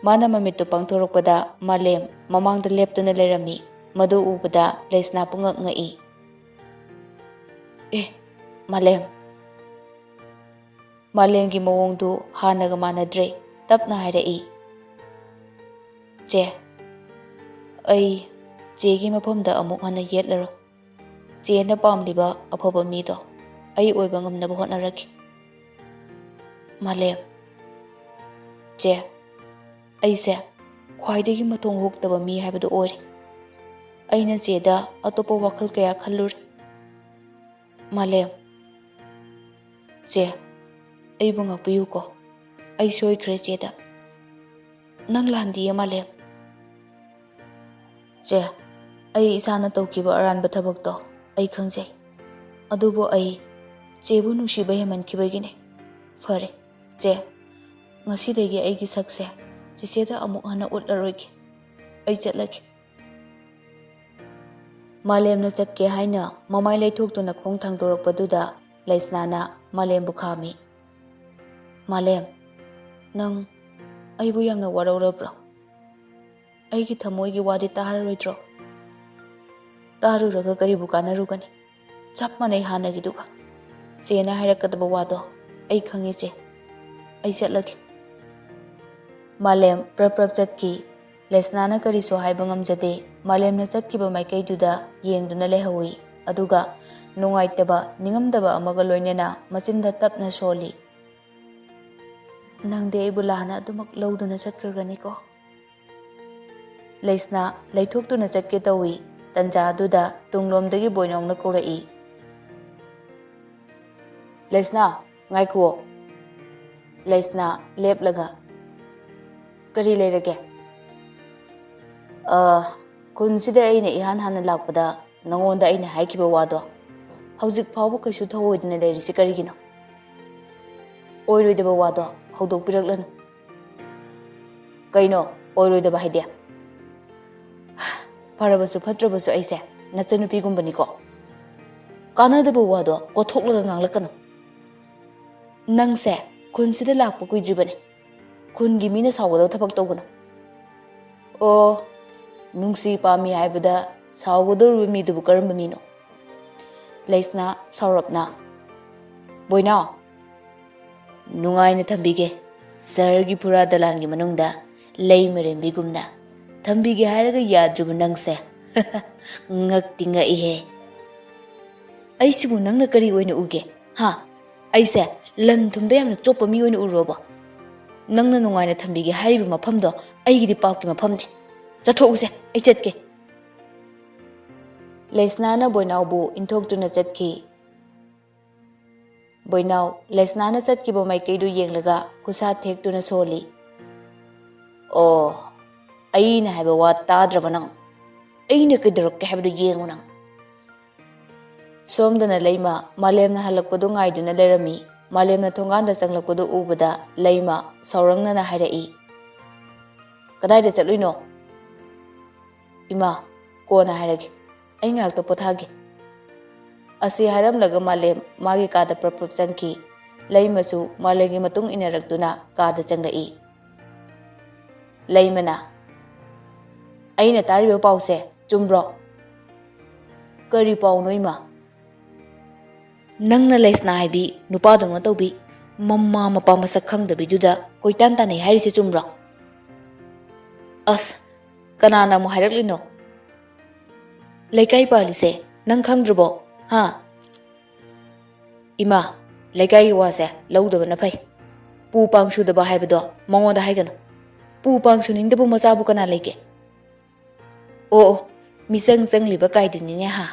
ꯃꯥꯅ ꯃꯃꯤꯠꯇꯨ ꯄꯥꯡꯊꯣꯔꯛꯄꯗ ꯃꯥꯂꯦꯝ ꯃꯃꯥꯡꯗ ꯂꯦꯞꯇꯨꯅ ꯂꯩꯔꯝꯃꯤ꯫ ꯃꯗꯨ ꯎꯕꯗ ꯂꯩꯁꯅꯥ ꯄꯨꯡꯉꯛ ꯉꯛꯏ꯫ "ꯑꯦ, ꯃꯥꯂꯦꯝ!" ꯃꯥꯂꯦꯝꯒꯤ ꯃꯑꯣꯡꯗꯨ ꯍꯥꯟꯅꯒ ꯃꯥꯟꯅꯗ꯭ꯔꯦ꯫ ꯇꯞꯅ ꯍꯥꯏꯔꯛꯏ, "ꯆꯦ, ꯑꯩ ꯆꯦꯒꯤ ꯃꯐꯝꯗ ꯑꯃꯨꯛ ꯍꯟꯅ ꯌꯦꯠꯂꯔꯣꯏ꯫ ꯆꯦꯅ ꯄꯥꯝꯂꯤꯕ ꯑꯐꯕ ꯃꯤꯗꯣ ꯑꯩ ꯑꯣꯏꯕ ꯉꯝꯅꯕ ꯍꯣꯠꯅꯔꯒꯦ꯫" ꯃꯥꯂꯦꯝ, "ꯆꯦ, ꯑꯩꯁꯦ ꯈ꯭ꯋꯥꯏꯗꯒꯤ ꯃꯊꯣꯡ ꯍꯨꯛꯇꯕ ꯃꯤ ꯍꯥꯏꯕꯗꯨ ꯑꯣꯏꯔꯦ꯫ ꯑꯩꯅ ꯆꯦꯗ ꯑꯇꯣꯞꯄ ꯋꯥꯈꯜ ꯀꯌꯥ ꯈꯜꯂꯨꯔꯦ꯫" ꯃꯥꯂꯦꯝ, "ꯆꯦ, ꯑꯩꯕꯨ ꯉꯥꯛꯄꯤꯌꯨꯀꯣ꯫ ꯑꯩ ꯁꯣꯏꯈ꯭ꯔꯦ ꯆꯦꯗ꯫ ꯅꯪ ꯂꯥꯟꯗꯤꯌꯦ ꯃꯥꯂꯦꯝ꯫" "ꯆꯦ, ꯑꯩ ꯏꯁꯥꯅ ꯇꯧꯈꯤꯕ ꯑꯔꯥꯟꯕ ꯊꯕꯛꯇꯣ ꯑꯩ ꯈꯪꯖꯩ꯫ ꯑꯗꯨꯕꯨ ꯑꯩ ꯆꯦꯕꯨ ꯅꯨꯡꯁꯤꯕ ꯍꯦꯟꯃꯟꯈꯤꯕꯒꯤꯅꯦ꯫ ꯐꯔꯦ, ꯆꯦ, ꯉꯁꯤꯗꯒꯤ ꯑꯩꯒꯤ ꯁꯛꯁꯦ ꯆꯦꯆꯦꯗ ꯑꯃꯨꯛ ꯍꯟꯅ ꯎꯠꯂꯔꯣꯏꯒꯦ꯫ ꯑꯩ ꯆꯠꯂꯒꯦ꯫" ꯃꯥꯂꯦꯝꯅ ꯆꯠꯀꯦ ꯍꯥꯏꯅ ꯃꯃꯥꯏ ꯂꯩꯊꯣꯛꯇꯨꯅ ꯈꯣꯡ ꯊꯥꯡꯗꯣꯔꯛꯄꯗꯨꯗ ꯂꯩꯁꯅꯥꯅ ꯃꯥꯂꯦꯝꯕꯨ ꯈꯥꯝꯃꯤ꯫ "ꯃꯥꯂꯦꯝ, ꯅꯪ ꯑꯩꯕꯨ ꯌꯥꯝꯅ ꯋꯥꯔꯧꯔꯕ꯭ꯔꯣ?" ꯑꯩꯒꯤ ꯊꯃꯣꯏꯒꯤ ꯋꯥꯗꯤ ꯇꯥꯔꯔꯣꯏꯗ꯭ꯔꯣ? ꯇꯥꯔꯨꯔꯒ ꯀꯔꯤꯕꯨ ꯀꯥꯟꯅꯔꯨꯒꯅꯤ? ꯆꯞ ꯃꯥꯟꯅꯩ ꯍꯥꯟꯅꯒꯤꯗꯨꯒ꯫ ꯆꯦꯅ ꯍꯥꯏꯔꯛꯀꯗꯕ ꯋꯥꯗꯣ ꯑꯩ ꯈꯪꯉꯤ, ꯆꯦ꯫ ꯑꯩ ꯆꯠꯂꯒꯦ꯫ ꯃꯥꯂꯦꯝ ꯄ꯭ꯔꯞ ꯄ꯭ꯔꯞ ꯆꯠꯈꯤ꯫ ꯂꯩꯁꯅꯥꯅ ꯀꯔꯤꯁꯨ ꯍꯥꯏꯕ ꯉꯝꯖꯗꯦ꯫ ꯃꯥꯂꯦꯝꯅ ꯆꯠꯈꯤꯕ ꯃꯥꯏꯀꯩꯗꯨꯗ ꯌꯦꯡꯗꯨꯅ ꯂꯩꯍꯧꯏ꯫ ꯑꯗꯨꯒ ꯅꯨꯡꯉꯥꯏꯇꯕ, ꯅꯤꯡꯉꯝꯗꯕ ꯑꯃꯒ ꯂꯣꯏꯅꯅ ꯃꯆꯤꯟꯗ ꯇꯞꯅ ꯁꯣꯜꯂꯤ꯫ "ꯅꯪꯗꯤ ꯑꯩꯕꯨ ꯂꯥꯟꯅ ꯑꯗꯨꯃꯛ ꯂꯧꯗꯨꯅ ꯆꯠꯈ꯭ꯔꯒꯅꯤꯀꯣ?" ꯂꯩꯁꯅꯥ ꯂꯩꯊꯣꯛꯇꯨꯅ ꯆꯠꯀꯦ ꯇꯧꯏ꯫ ꯇꯟꯖꯥ ꯑꯗꯨꯗ ꯇꯨꯡꯂꯣꯝꯗꯒꯤ ꯕꯣꯏꯅꯥꯎꯅ ꯀꯧꯔꯛꯏ꯫ "ꯂꯩꯁꯅꯥ, ꯉꯥꯏꯈꯨꯑꯣ꯫" ꯂꯩꯁꯅꯥ ꯂꯦꯞꯂꯒ, "ꯀꯔꯤ ꯂꯩꯔꯒꯦ?" "ꯑ, ꯈꯨꯟꯁꯤꯗ ꯑꯩꯅ ꯏꯍꯥꯟ ꯍꯥꯟꯅ ꯂꯥꯛꯄꯗ ꯅꯉꯣꯟꯗ ꯑꯩꯅ ꯍꯥꯏꯈꯤꯕ ꯋꯥꯗꯣ ꯍꯧꯖꯤꯛ ꯐꯥꯎꯕ ꯀꯩꯁꯨ ꯊꯧꯑꯣꯏꯗꯅ ꯂꯩꯔꯤꯁꯤ ꯀꯔꯤꯒꯤꯅꯣ? ꯑꯣꯏꯔꯣꯏꯗꯕ ꯋꯥꯗꯣ ꯍꯧꯗꯣꯛꯄꯤꯔꯛꯂꯅꯨ꯫" "ꯀꯩꯅꯣ ꯑꯣꯏꯔꯣꯏꯗꯕ ꯍꯥꯏꯗꯤ?" "ꯐꯔꯕꯁꯨ ꯐꯠꯇ꯭ꯔꯕꯁꯨ ꯑꯩꯁꯦ ꯅꯆꯟꯅꯨꯄꯤꯒꯨꯝꯕꯅꯤꯀꯣ꯫ ꯀꯥꯟꯅꯗꯕ ꯋꯥꯗꯣ ꯀꯣꯠꯊꯣꯛꯂꯒ ꯉꯥꯡꯂꯛꯀꯅꯨ꯫ ꯅꯪꯁꯦ ꯈꯨꯟꯁꯤꯗ ꯂꯥꯛꯄ ꯀꯨꯏꯗ꯭ꯔꯤꯕꯅꯤ꯫ ꯈꯨꯟꯒꯤ ꯃꯤꯅ ꯁꯥꯎꯒꯗꯕ ꯊꯕꯛ ꯇꯧꯒꯅꯨ꯫" "ꯑꯣ, ꯅꯨꯡꯁꯤ ꯄꯥꯝꯃꯤ ꯍꯥꯏꯕꯗ ꯁꯥꯎꯒꯗꯧꯔꯤꯕ ꯃꯤꯗꯨꯕꯨ ꯀꯔꯝꯕ ꯃꯤꯅꯣ?" ꯂꯩꯁꯅꯥ ꯁꯥꯎꯔꯞꯅ, "ꯕꯣꯏꯅꯥꯎ, ꯅꯨꯡꯉꯥꯏꯅ ꯊꯝꯕꯤꯒꯦ꯫ ꯁꯍꯔꯒꯤ ꯐꯨꯔꯥ ꯗꯂꯥꯟꯒꯤ ꯃꯅꯨꯡꯗ ꯂꯩ ꯃꯔꯦꯝꯕꯤꯒꯨꯝꯅ ꯊꯝꯕꯤꯒꯦ ꯍꯥꯏꯔꯒ ꯌꯥꯗ꯭ꯔꯤꯕ ꯅꯪꯁꯦ꯫ ꯉꯛꯇꯤ ꯉꯛꯏꯍꯦ꯫ ꯑꯩꯁꯤꯕꯨ ꯅꯪꯅ ꯀꯔꯤ ꯑꯣꯏꯅ ꯎꯒꯦ? ꯍꯥ? ꯑꯩꯁꯦ ꯂꯟ ꯊꯨꯝꯗ ꯌꯥꯝꯅ ꯆꯣꯞꯄ ꯃꯤ ꯑꯣꯏꯅ ꯎꯔꯨꯔꯕꯣ? ꯅꯪꯅ ꯅꯨꯡꯉꯥꯏꯅ ꯊꯝꯕꯤꯒꯦ ꯍꯥꯏꯔꯤꯕ ꯃꯐꯝꯗꯣ ꯑꯩꯒꯤꯗꯤ ꯄꯥꯞꯀꯤ ꯃꯐꯝꯅꯦ꯫ ꯆꯠꯊꯣꯛꯎꯁꯦ, ꯑꯩ ꯆꯠꯀꯦ꯫" ꯂꯩꯁꯅꯥꯅ ꯕꯣꯏꯅꯥꯎꯕꯨ ꯏꯟꯊꯣꯛꯇꯨꯅ ꯆꯠꯈꯤ꯫ ꯕꯣꯏꯅꯥꯎ ꯂꯩꯁꯅꯥꯅ ꯆꯠꯈꯤꯕ ꯃꯥꯏꯀꯩꯗꯨ ꯌꯦꯡꯂꯒ ꯈꯨꯠꯁꯥ ꯊꯦꯛꯇꯨꯅ ꯁꯣꯜꯂꯤ꯫ "ꯑꯣ, ꯑꯩꯅ ꯍꯥꯏꯕ ꯋꯥ ꯇꯥꯗ꯭ꯔꯕ ꯅꯪ? ꯑꯩꯅ ꯀꯩꯗꯧꯔꯛꯀꯦ ꯍꯥꯏꯕꯗꯨ ꯌꯦꯡꯉꯨ ꯅꯪ꯫" ꯁꯣꯝꯗꯅ ꯂꯩꯃ ꯃꯥꯂꯦꯝꯅ ꯍꯜꯂꯛꯄꯗꯨ ꯉꯥꯏꯗꯨꯅ ꯂꯩꯔꯝꯃꯤ꯫ ꯃꯥꯂꯦꯝꯅ ꯊꯣꯡꯒꯥꯟꯗ ꯆꯪꯂꯛꯄꯗꯨ ꯎꯕꯗ ꯂꯩꯃ ꯁꯥꯎꯔꯪꯅꯅ ꯍꯥꯏꯔꯛꯏ, "ꯀꯗꯥꯏꯗ ꯆꯠꯂꯨꯏꯅꯣ?" "ꯏꯃꯥ, ꯀꯣꯟꯅ ꯍꯥꯏꯔꯒꯦ꯫ ꯑꯩ ꯉꯥꯏꯍꯥꯛꯇ ꯄꯣꯊꯥꯒꯦ꯫" ꯑꯁꯤ ꯍꯥꯏꯔꯝꯂꯒ ꯃꯥꯂꯦꯝ ꯃꯥꯒꯤ ꯀꯥꯗ ꯄ꯭ꯔꯞ ꯄ꯭ꯔꯞ ꯆꯪꯈꯤ꯫ ꯂꯩꯃꯁꯨ ꯃꯥꯂꯦꯝꯒꯤ ꯃꯇꯨꯡ ꯏꯟꯅꯔꯛꯇꯨꯅ ꯀꯥꯗ ꯆꯪꯂꯛꯏ꯫ ꯂꯩꯃꯅ, ꯑꯩꯅ ꯇꯥꯔꯤꯕ ꯄꯥꯎꯁꯦ ꯆꯨꯝꯕ꯭ꯔꯣ? ꯀꯔꯤ ꯄꯥꯎꯅꯣ, ꯏꯃꯥ? ꯅꯪꯅ ꯂꯩꯁꯅꯥ ꯍꯥꯏꯕꯤ ꯅꯨꯄꯥꯗꯧꯅ ꯇꯧꯕꯤ, ꯃꯃꯥ ꯃꯄꯥ ꯃꯁꯛ ꯈꯪꯗꯕꯤꯗꯨꯗ ꯀꯣꯏꯇꯥꯟ ꯇꯥꯟꯅꯩ ꯍꯥꯏꯔꯤꯁꯦ ꯆꯨꯝꯕ꯭ꯔꯣ? ꯑꯁ, ꯀꯅꯥꯅ ꯑꯃꯨꯛ ꯍꯥꯏꯔꯛꯂꯤꯅꯣ? ꯂꯩꯀꯥꯏ ꯄꯥꯜꯂꯤꯁꯦ ꯅꯪ ꯈꯪꯗ꯭ꯔꯕꯣ? ꯍꯥ? ꯏꯃꯥ, ꯂꯩꯀꯥꯏꯒꯤ ꯋꯥꯁꯦ ꯂꯧꯗꯕꯅ ꯐꯩ꯫ ꯄꯨ ꯄꯥꯡ ꯁꯨꯗꯕ ꯍꯥꯏꯕꯗꯣ ꯃꯉꯣꯟꯗ ꯍꯥꯏꯒꯅꯨ꯫ ꯄꯨ ꯄꯥꯡ ꯁꯨꯅꯤꯡꯗꯕ ꯃꯆꯥꯕꯨ ꯀꯅꯥ ꯂꯩꯒꯦ? ꯑꯣ, ꯑꯣ, ꯃꯤꯆꯪ ꯆꯪꯂꯤꯕ ꯀꯥꯏꯗꯨꯅꯤꯅꯦ ꯍꯥ?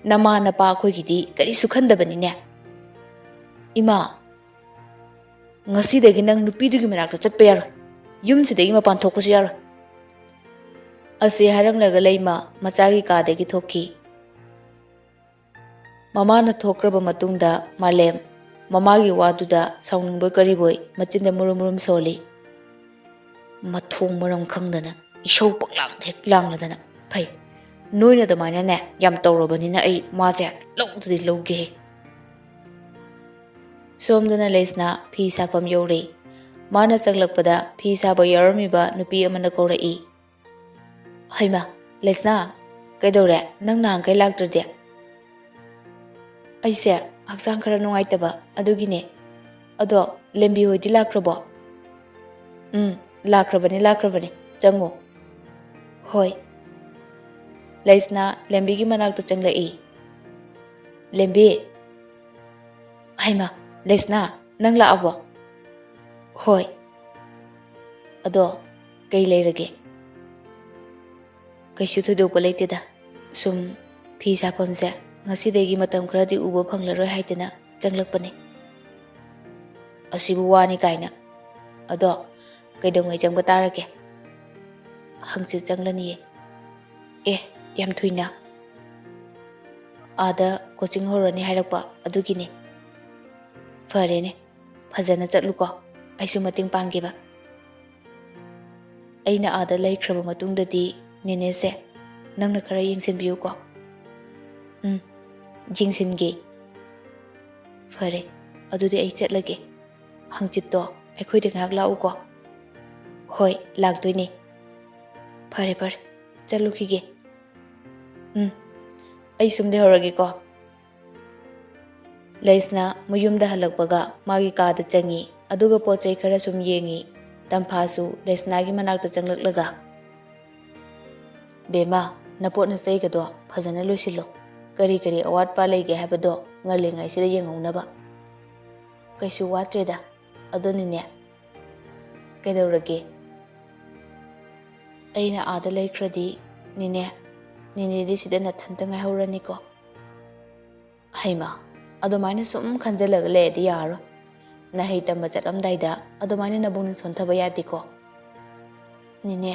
ꯅꯃꯥ ꯅꯄꯥ ꯑꯩꯈꯣꯏꯒꯤꯗꯤ ꯀꯔꯤꯁꯨ ꯈꯟꯗꯕꯅꯤꯅꯦ꯫ ꯏꯃꯥ, ꯉꯁꯤꯗꯒꯤ ꯅꯪ ꯅꯨꯄꯤꯗꯨꯒꯤ ꯃꯅꯥꯛꯇ ꯆꯠꯄ ꯌꯥꯔꯣꯏ꯫ ꯌꯨꯝꯁꯤꯗꯒꯤ ꯃꯄꯥꯟ ꯊꯣꯛꯄꯁꯨ ꯌꯥꯔꯣꯏ꯫ ꯑꯁꯤ ꯍꯥꯏꯔꯝꯂꯒ ꯂꯩꯃ ꯃꯆꯥꯒꯤ ꯀꯥꯗꯒꯤ ꯊꯣꯛꯈꯤ꯫ ꯃꯃꯥꯅ ꯊꯣꯛꯈ꯭ꯔꯕ ꯃꯇꯨꯡꯗ ꯃꯥꯂꯦꯝ ꯃꯃꯥꯒꯤ ꯋꯥꯗꯨꯗ ꯁꯥꯎꯅꯤꯡꯕꯣꯏ ꯀꯔꯤꯕꯣꯏ ꯃꯆꯤꯟꯗ ꯃꯨꯔꯨꯝ ꯃꯨꯔꯨꯝ ꯁꯣꯜꯂꯤ꯫ ꯃꯊꯣꯡ ꯃꯔꯝ ꯈꯪꯗꯅ ꯏꯁꯧ ꯄꯪꯂꯥꯡꯗ ꯍꯦꯛ ꯂꯥꯡꯂꯗꯅ꯫ ꯐꯩ, ꯅꯣꯏꯅ ꯑꯗꯨꯃꯥꯏꯅꯅꯦ ꯌꯥꯝ ꯇꯧꯔꯕꯅꯤꯅ ꯑꯩ ꯃꯥꯁꯦ ꯂꯧꯗꯗꯤ ꯂꯧꯒꯦ꯫ ꯁꯣꯝꯗꯅ ꯂꯩꯁꯅꯥ ꯐꯤ ꯁꯥꯐꯝ ꯌꯧꯔꯤ꯫ ꯃꯥꯅ ꯆꯪꯂꯛꯄꯗ ꯐꯤ ꯁꯥꯕ ꯌꯥꯎꯔꯝꯃꯤꯕ ꯅꯨꯄꯤ ꯑꯃꯅ ꯀꯧꯔꯛꯏ꯫ ꯍꯩꯃꯥ, ꯂꯩꯁꯅꯥ, ꯀꯩꯗꯧꯔꯦ? ꯅꯪ ꯅꯍꯥꯟꯈꯩ ꯂꯥꯛꯇ꯭ꯔꯗꯤ? ꯑꯩꯁꯦ ꯍꯛꯆꯥꯡ ꯈꯔ ꯅꯨꯡꯉꯥꯏꯇꯕ, ꯑꯗꯨꯒꯤꯅꯦ꯫ ꯑꯗꯣ ꯂꯦꯝꯕꯤ ꯍꯣꯏꯗꯤ ꯂꯥꯛꯈ꯭ꯔꯕꯣ? ꯎꯝ, ꯂꯥꯛꯈ꯭ꯔꯕꯅꯤ, ꯂꯥꯛꯈ꯭ꯔꯕꯅꯤ꯫ ꯆꯪꯉꯣ꯫ ꯍꯣꯏ꯫ ꯂꯩꯁꯅꯥ ꯂꯦꯝꯕꯤꯒꯤ ꯃꯅꯥꯛꯇ ꯆꯪꯂꯛꯏ꯫ ꯂꯦꯝꯕꯤ꯫ ꯍꯩꯃꯥ, ꯂꯩꯁꯅꯥ, ꯅꯪ ꯂꯥꯛꯑꯕꯣ? ꯍꯣꯏ꯫ ꯑꯗꯣ ꯀꯩ ꯂꯩꯔꯒꯦ? ꯀꯩꯁꯨ ꯊꯣꯏꯗꯣꯛꯄ ꯂꯩꯇꯦꯗ꯫ ꯁꯨꯝ ꯐꯤ ꯁꯥꯐꯝꯁꯦ ꯉꯁꯤꯗꯒꯤ ꯃꯇꯝ ꯈꯔꯗꯤ ꯎꯕ ꯐꯪꯂꯔꯣꯏ ꯍꯥꯏꯗꯅ ꯆꯪꯂꯛꯄꯅꯦ꯫ ꯑꯁꯤꯕꯨ ꯋꯥꯅꯤ ꯀꯥꯏꯅ꯫ ꯑꯗꯣ ꯀꯩꯗꯧꯉꯩ ꯆꯪꯕ ꯇꯥꯔꯒꯦ? ꯍꯪꯆꯤꯠ ꯆꯪꯂꯅꯤꯌꯦ꯫ ꯑꯦ, ꯌꯥꯝ ꯊꯨꯏꯅ꯫ ꯑꯥꯗ ꯀꯣꯆꯤꯡ ꯍꯧꯔꯅꯤ ꯍꯥꯏꯔꯛꯄ ꯑꯗꯨꯒꯤꯅꯦ꯫ ꯐꯔꯦꯅꯦ, ꯐꯖꯅ ꯆꯠꯂꯨꯀꯣ, ꯑꯩꯁꯨ ꯃꯇꯦꯡ ꯄꯥꯡꯒꯦꯕ꯫ ꯑꯩꯅ ꯑꯥꯗ ꯂꯩꯈ꯭ꯔꯕ ꯃꯇꯨꯡꯗꯗꯤ ꯅꯦꯅꯦꯁꯦ ꯅꯪꯅ ꯈꯔ ꯌꯦꯡꯁꯤꯟꯕꯤꯌꯨꯀꯣ꯫ ꯎꯝ, ꯌꯦꯡꯁꯤꯟꯒꯦ꯫ ꯐꯔꯦ, ꯑꯗꯨꯗꯤ ꯑꯩ ꯆꯠꯂꯒꯦ꯫ ꯍꯪꯆꯤꯠꯇꯣ ꯑꯩꯈꯣꯏꯗ ꯉꯥꯏꯍꯥꯛ ꯂꯥꯛꯎꯀꯣ꯫ ꯍꯣꯏ, ꯂꯥꯛꯇꯣꯏꯅꯦ꯫ ꯐꯔꯦ, ꯐꯔꯦ, ꯆꯠꯂꯨꯈꯤꯒꯦ꯫ ꯎꯝ, ꯑꯩ ꯁꯨꯝ ꯂꯩꯍꯧꯔꯒꯦꯀꯣ꯫ ꯂꯩꯁꯅꯥ ꯃꯌꯨꯝꯗ ꯍꯜꯂꯛꯄꯒ ꯃꯥꯒꯤ ꯀꯥꯗ ꯆꯪꯉꯤ, ꯑꯗꯨꯒ ꯄꯣꯠ ꯆꯩ ꯈꯔ ꯁꯨꯝ ꯌꯦꯡꯉꯤ꯫ ꯇꯝꯐꯥꯁꯨ ꯂꯩꯁꯅꯥꯒꯤ ꯃꯅꯥꯛꯇ ꯆꯪꯂꯛꯂꯒ, "ꯕꯦꯝꯃ, ꯅꯄꯣꯠ ꯅꯆꯩꯒꯗꯣ ꯐꯖꯅ ꯂꯣꯏꯁꯤꯜꯂꯣ꯫ ꯀꯔꯤ ꯀꯔꯤ ꯑꯋꯥꯠꯄ ꯂꯩꯒꯦ ꯍꯥꯏꯕꯗꯣ ꯉꯜꯂꯤꯉꯩꯁꯤꯗ ꯌꯦꯡꯍꯧꯅꯕ꯫" "ꯀꯩꯁꯨ ꯋꯥꯠꯇ꯭ꯔꯦꯗ꯫ ꯑꯗꯣ ꯅꯤꯅꯦ, ꯀꯩꯗꯧꯔꯒꯦ?" "ꯑꯩꯅ ꯑꯥꯗ ꯂꯩꯈ꯭ꯔꯗꯤ, ꯅꯤꯅꯦ, ꯅꯤꯅꯦꯗꯤ ꯁꯤꯗ ꯅꯊꯟꯇ ꯉꯥꯏꯍꯧꯔꯅꯤꯀꯣ꯫" "ꯍꯩꯃꯥ, ꯑꯗꯨꯃꯥꯏꯅ ꯁꯨꯝ ꯈꯟꯖꯤꯜꯂꯒ ꯂꯩꯔꯗꯤ ꯌꯥꯔꯔꯣꯏ꯫ ꯅꯍꯩ ꯇꯝꯕ ꯆꯠꯂꯝꯗꯥꯏꯗ ꯑꯗꯨꯃꯥꯏꯅ ꯅꯕꯨꯛꯅꯤꯡ ꯁꯣꯟꯊꯕ ꯌꯥꯗꯦꯀꯣ꯫" "ꯅꯤꯅꯦ,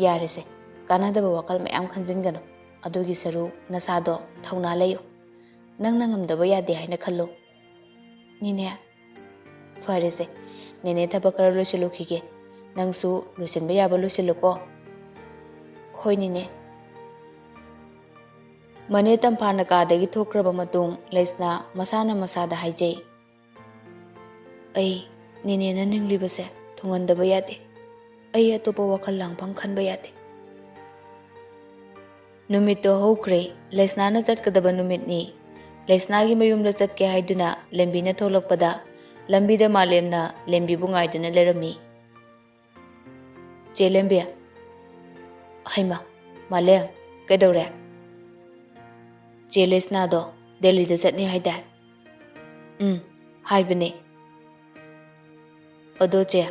ꯌꯥꯔꯦꯁꯦ, ꯀꯥꯟꯅꯗꯕ ꯋꯥꯈꯜ ꯃꯌꯥꯝ ꯈꯟꯖꯤꯟꯒꯅꯨ꯫ ꯑꯗꯨꯒꯤ ꯁꯔꯨ ꯅꯁꯥꯗꯣ ꯊꯧꯅꯥ ꯂꯩꯌꯨ꯫ ꯅꯪꯅ ꯉꯝꯗꯕ ꯌꯥꯗꯦ ꯍꯥꯏꯅ ꯈꯜꯂꯨ꯫" "ꯅꯤꯅꯦ, ꯐꯔꯦꯁꯦ, ꯅꯦꯅꯦ ꯊꯕꯛ ꯈꯔ ꯂꯣꯏꯁꯤꯜꯂꯨꯈꯤꯒꯦ꯫ ꯅꯪꯁꯨ ꯂꯣꯏꯁꯤꯟꯕ ꯌꯥꯕ ꯂꯣꯏꯁꯤꯜꯂꯨꯀꯣ꯫" "ꯍꯣꯏ, ꯅꯤꯅꯦ꯫" ꯃꯅꯦ ꯇꯝꯐꯥꯅ ꯀꯥꯗꯒꯤ ꯊꯣꯛꯈ꯭ꯔꯕ ꯃꯇꯨꯡ, ꯂꯩꯁꯅꯥ ꯃꯁꯥꯅ ꯃꯁꯥꯗ ꯍꯥꯏꯖꯩ, "ꯑꯩ ꯅꯦꯅꯦꯅ ꯅꯤꯡꯂꯤꯕꯁꯦ ꯊꯨꯡꯍꯟꯗꯕ ꯌꯥꯗꯦ꯫ ꯑꯩ ꯑꯇꯣꯞꯄ ꯋꯥꯈꯜ ꯂꯥꯡꯐꯝ ꯈꯟꯕ ꯌꯥꯗꯦ꯫" ꯅꯨꯃꯤꯠꯇꯣ ꯍꯧꯈ꯭ꯔꯦ꯫ ꯂꯩꯁꯅꯥꯅ ꯆꯠꯀꯗꯕ ꯅꯨꯃꯤꯠꯅꯤ꯫ ꯂꯩꯁꯅꯥꯒꯤ ꯃꯌꯨꯝꯗ ꯆꯠꯀꯦ ꯍꯥꯏꯗꯨꯅ ꯂꯦꯝꯕꯤꯅ ꯊꯣꯛꯂꯛꯄꯗ, ꯂꯝꯕꯤꯗ ꯃꯥꯂꯦꯝꯅ ꯂꯦꯝꯕꯤꯕꯨ ꯉꯥꯏꯗꯨꯅ ꯂꯩꯔꯝꯃꯤ꯫ "ꯆꯦ ꯂꯦꯝꯕꯤ꯫" "ꯍꯩꯃꯥ, ꯃꯥꯂꯦꯝ, ꯀꯩꯗꯧꯔꯦ?" "ꯆꯦ ꯂꯩꯁꯅꯥꯗꯣ ꯗꯦꯜꯂꯤꯗ ꯆꯠꯅꯤ ꯍꯥꯏꯗꯥꯏ?" "ꯎꯝ, ꯍꯥꯏꯕꯅꯦ꯫" "ꯑꯗꯣ ꯆꯦ,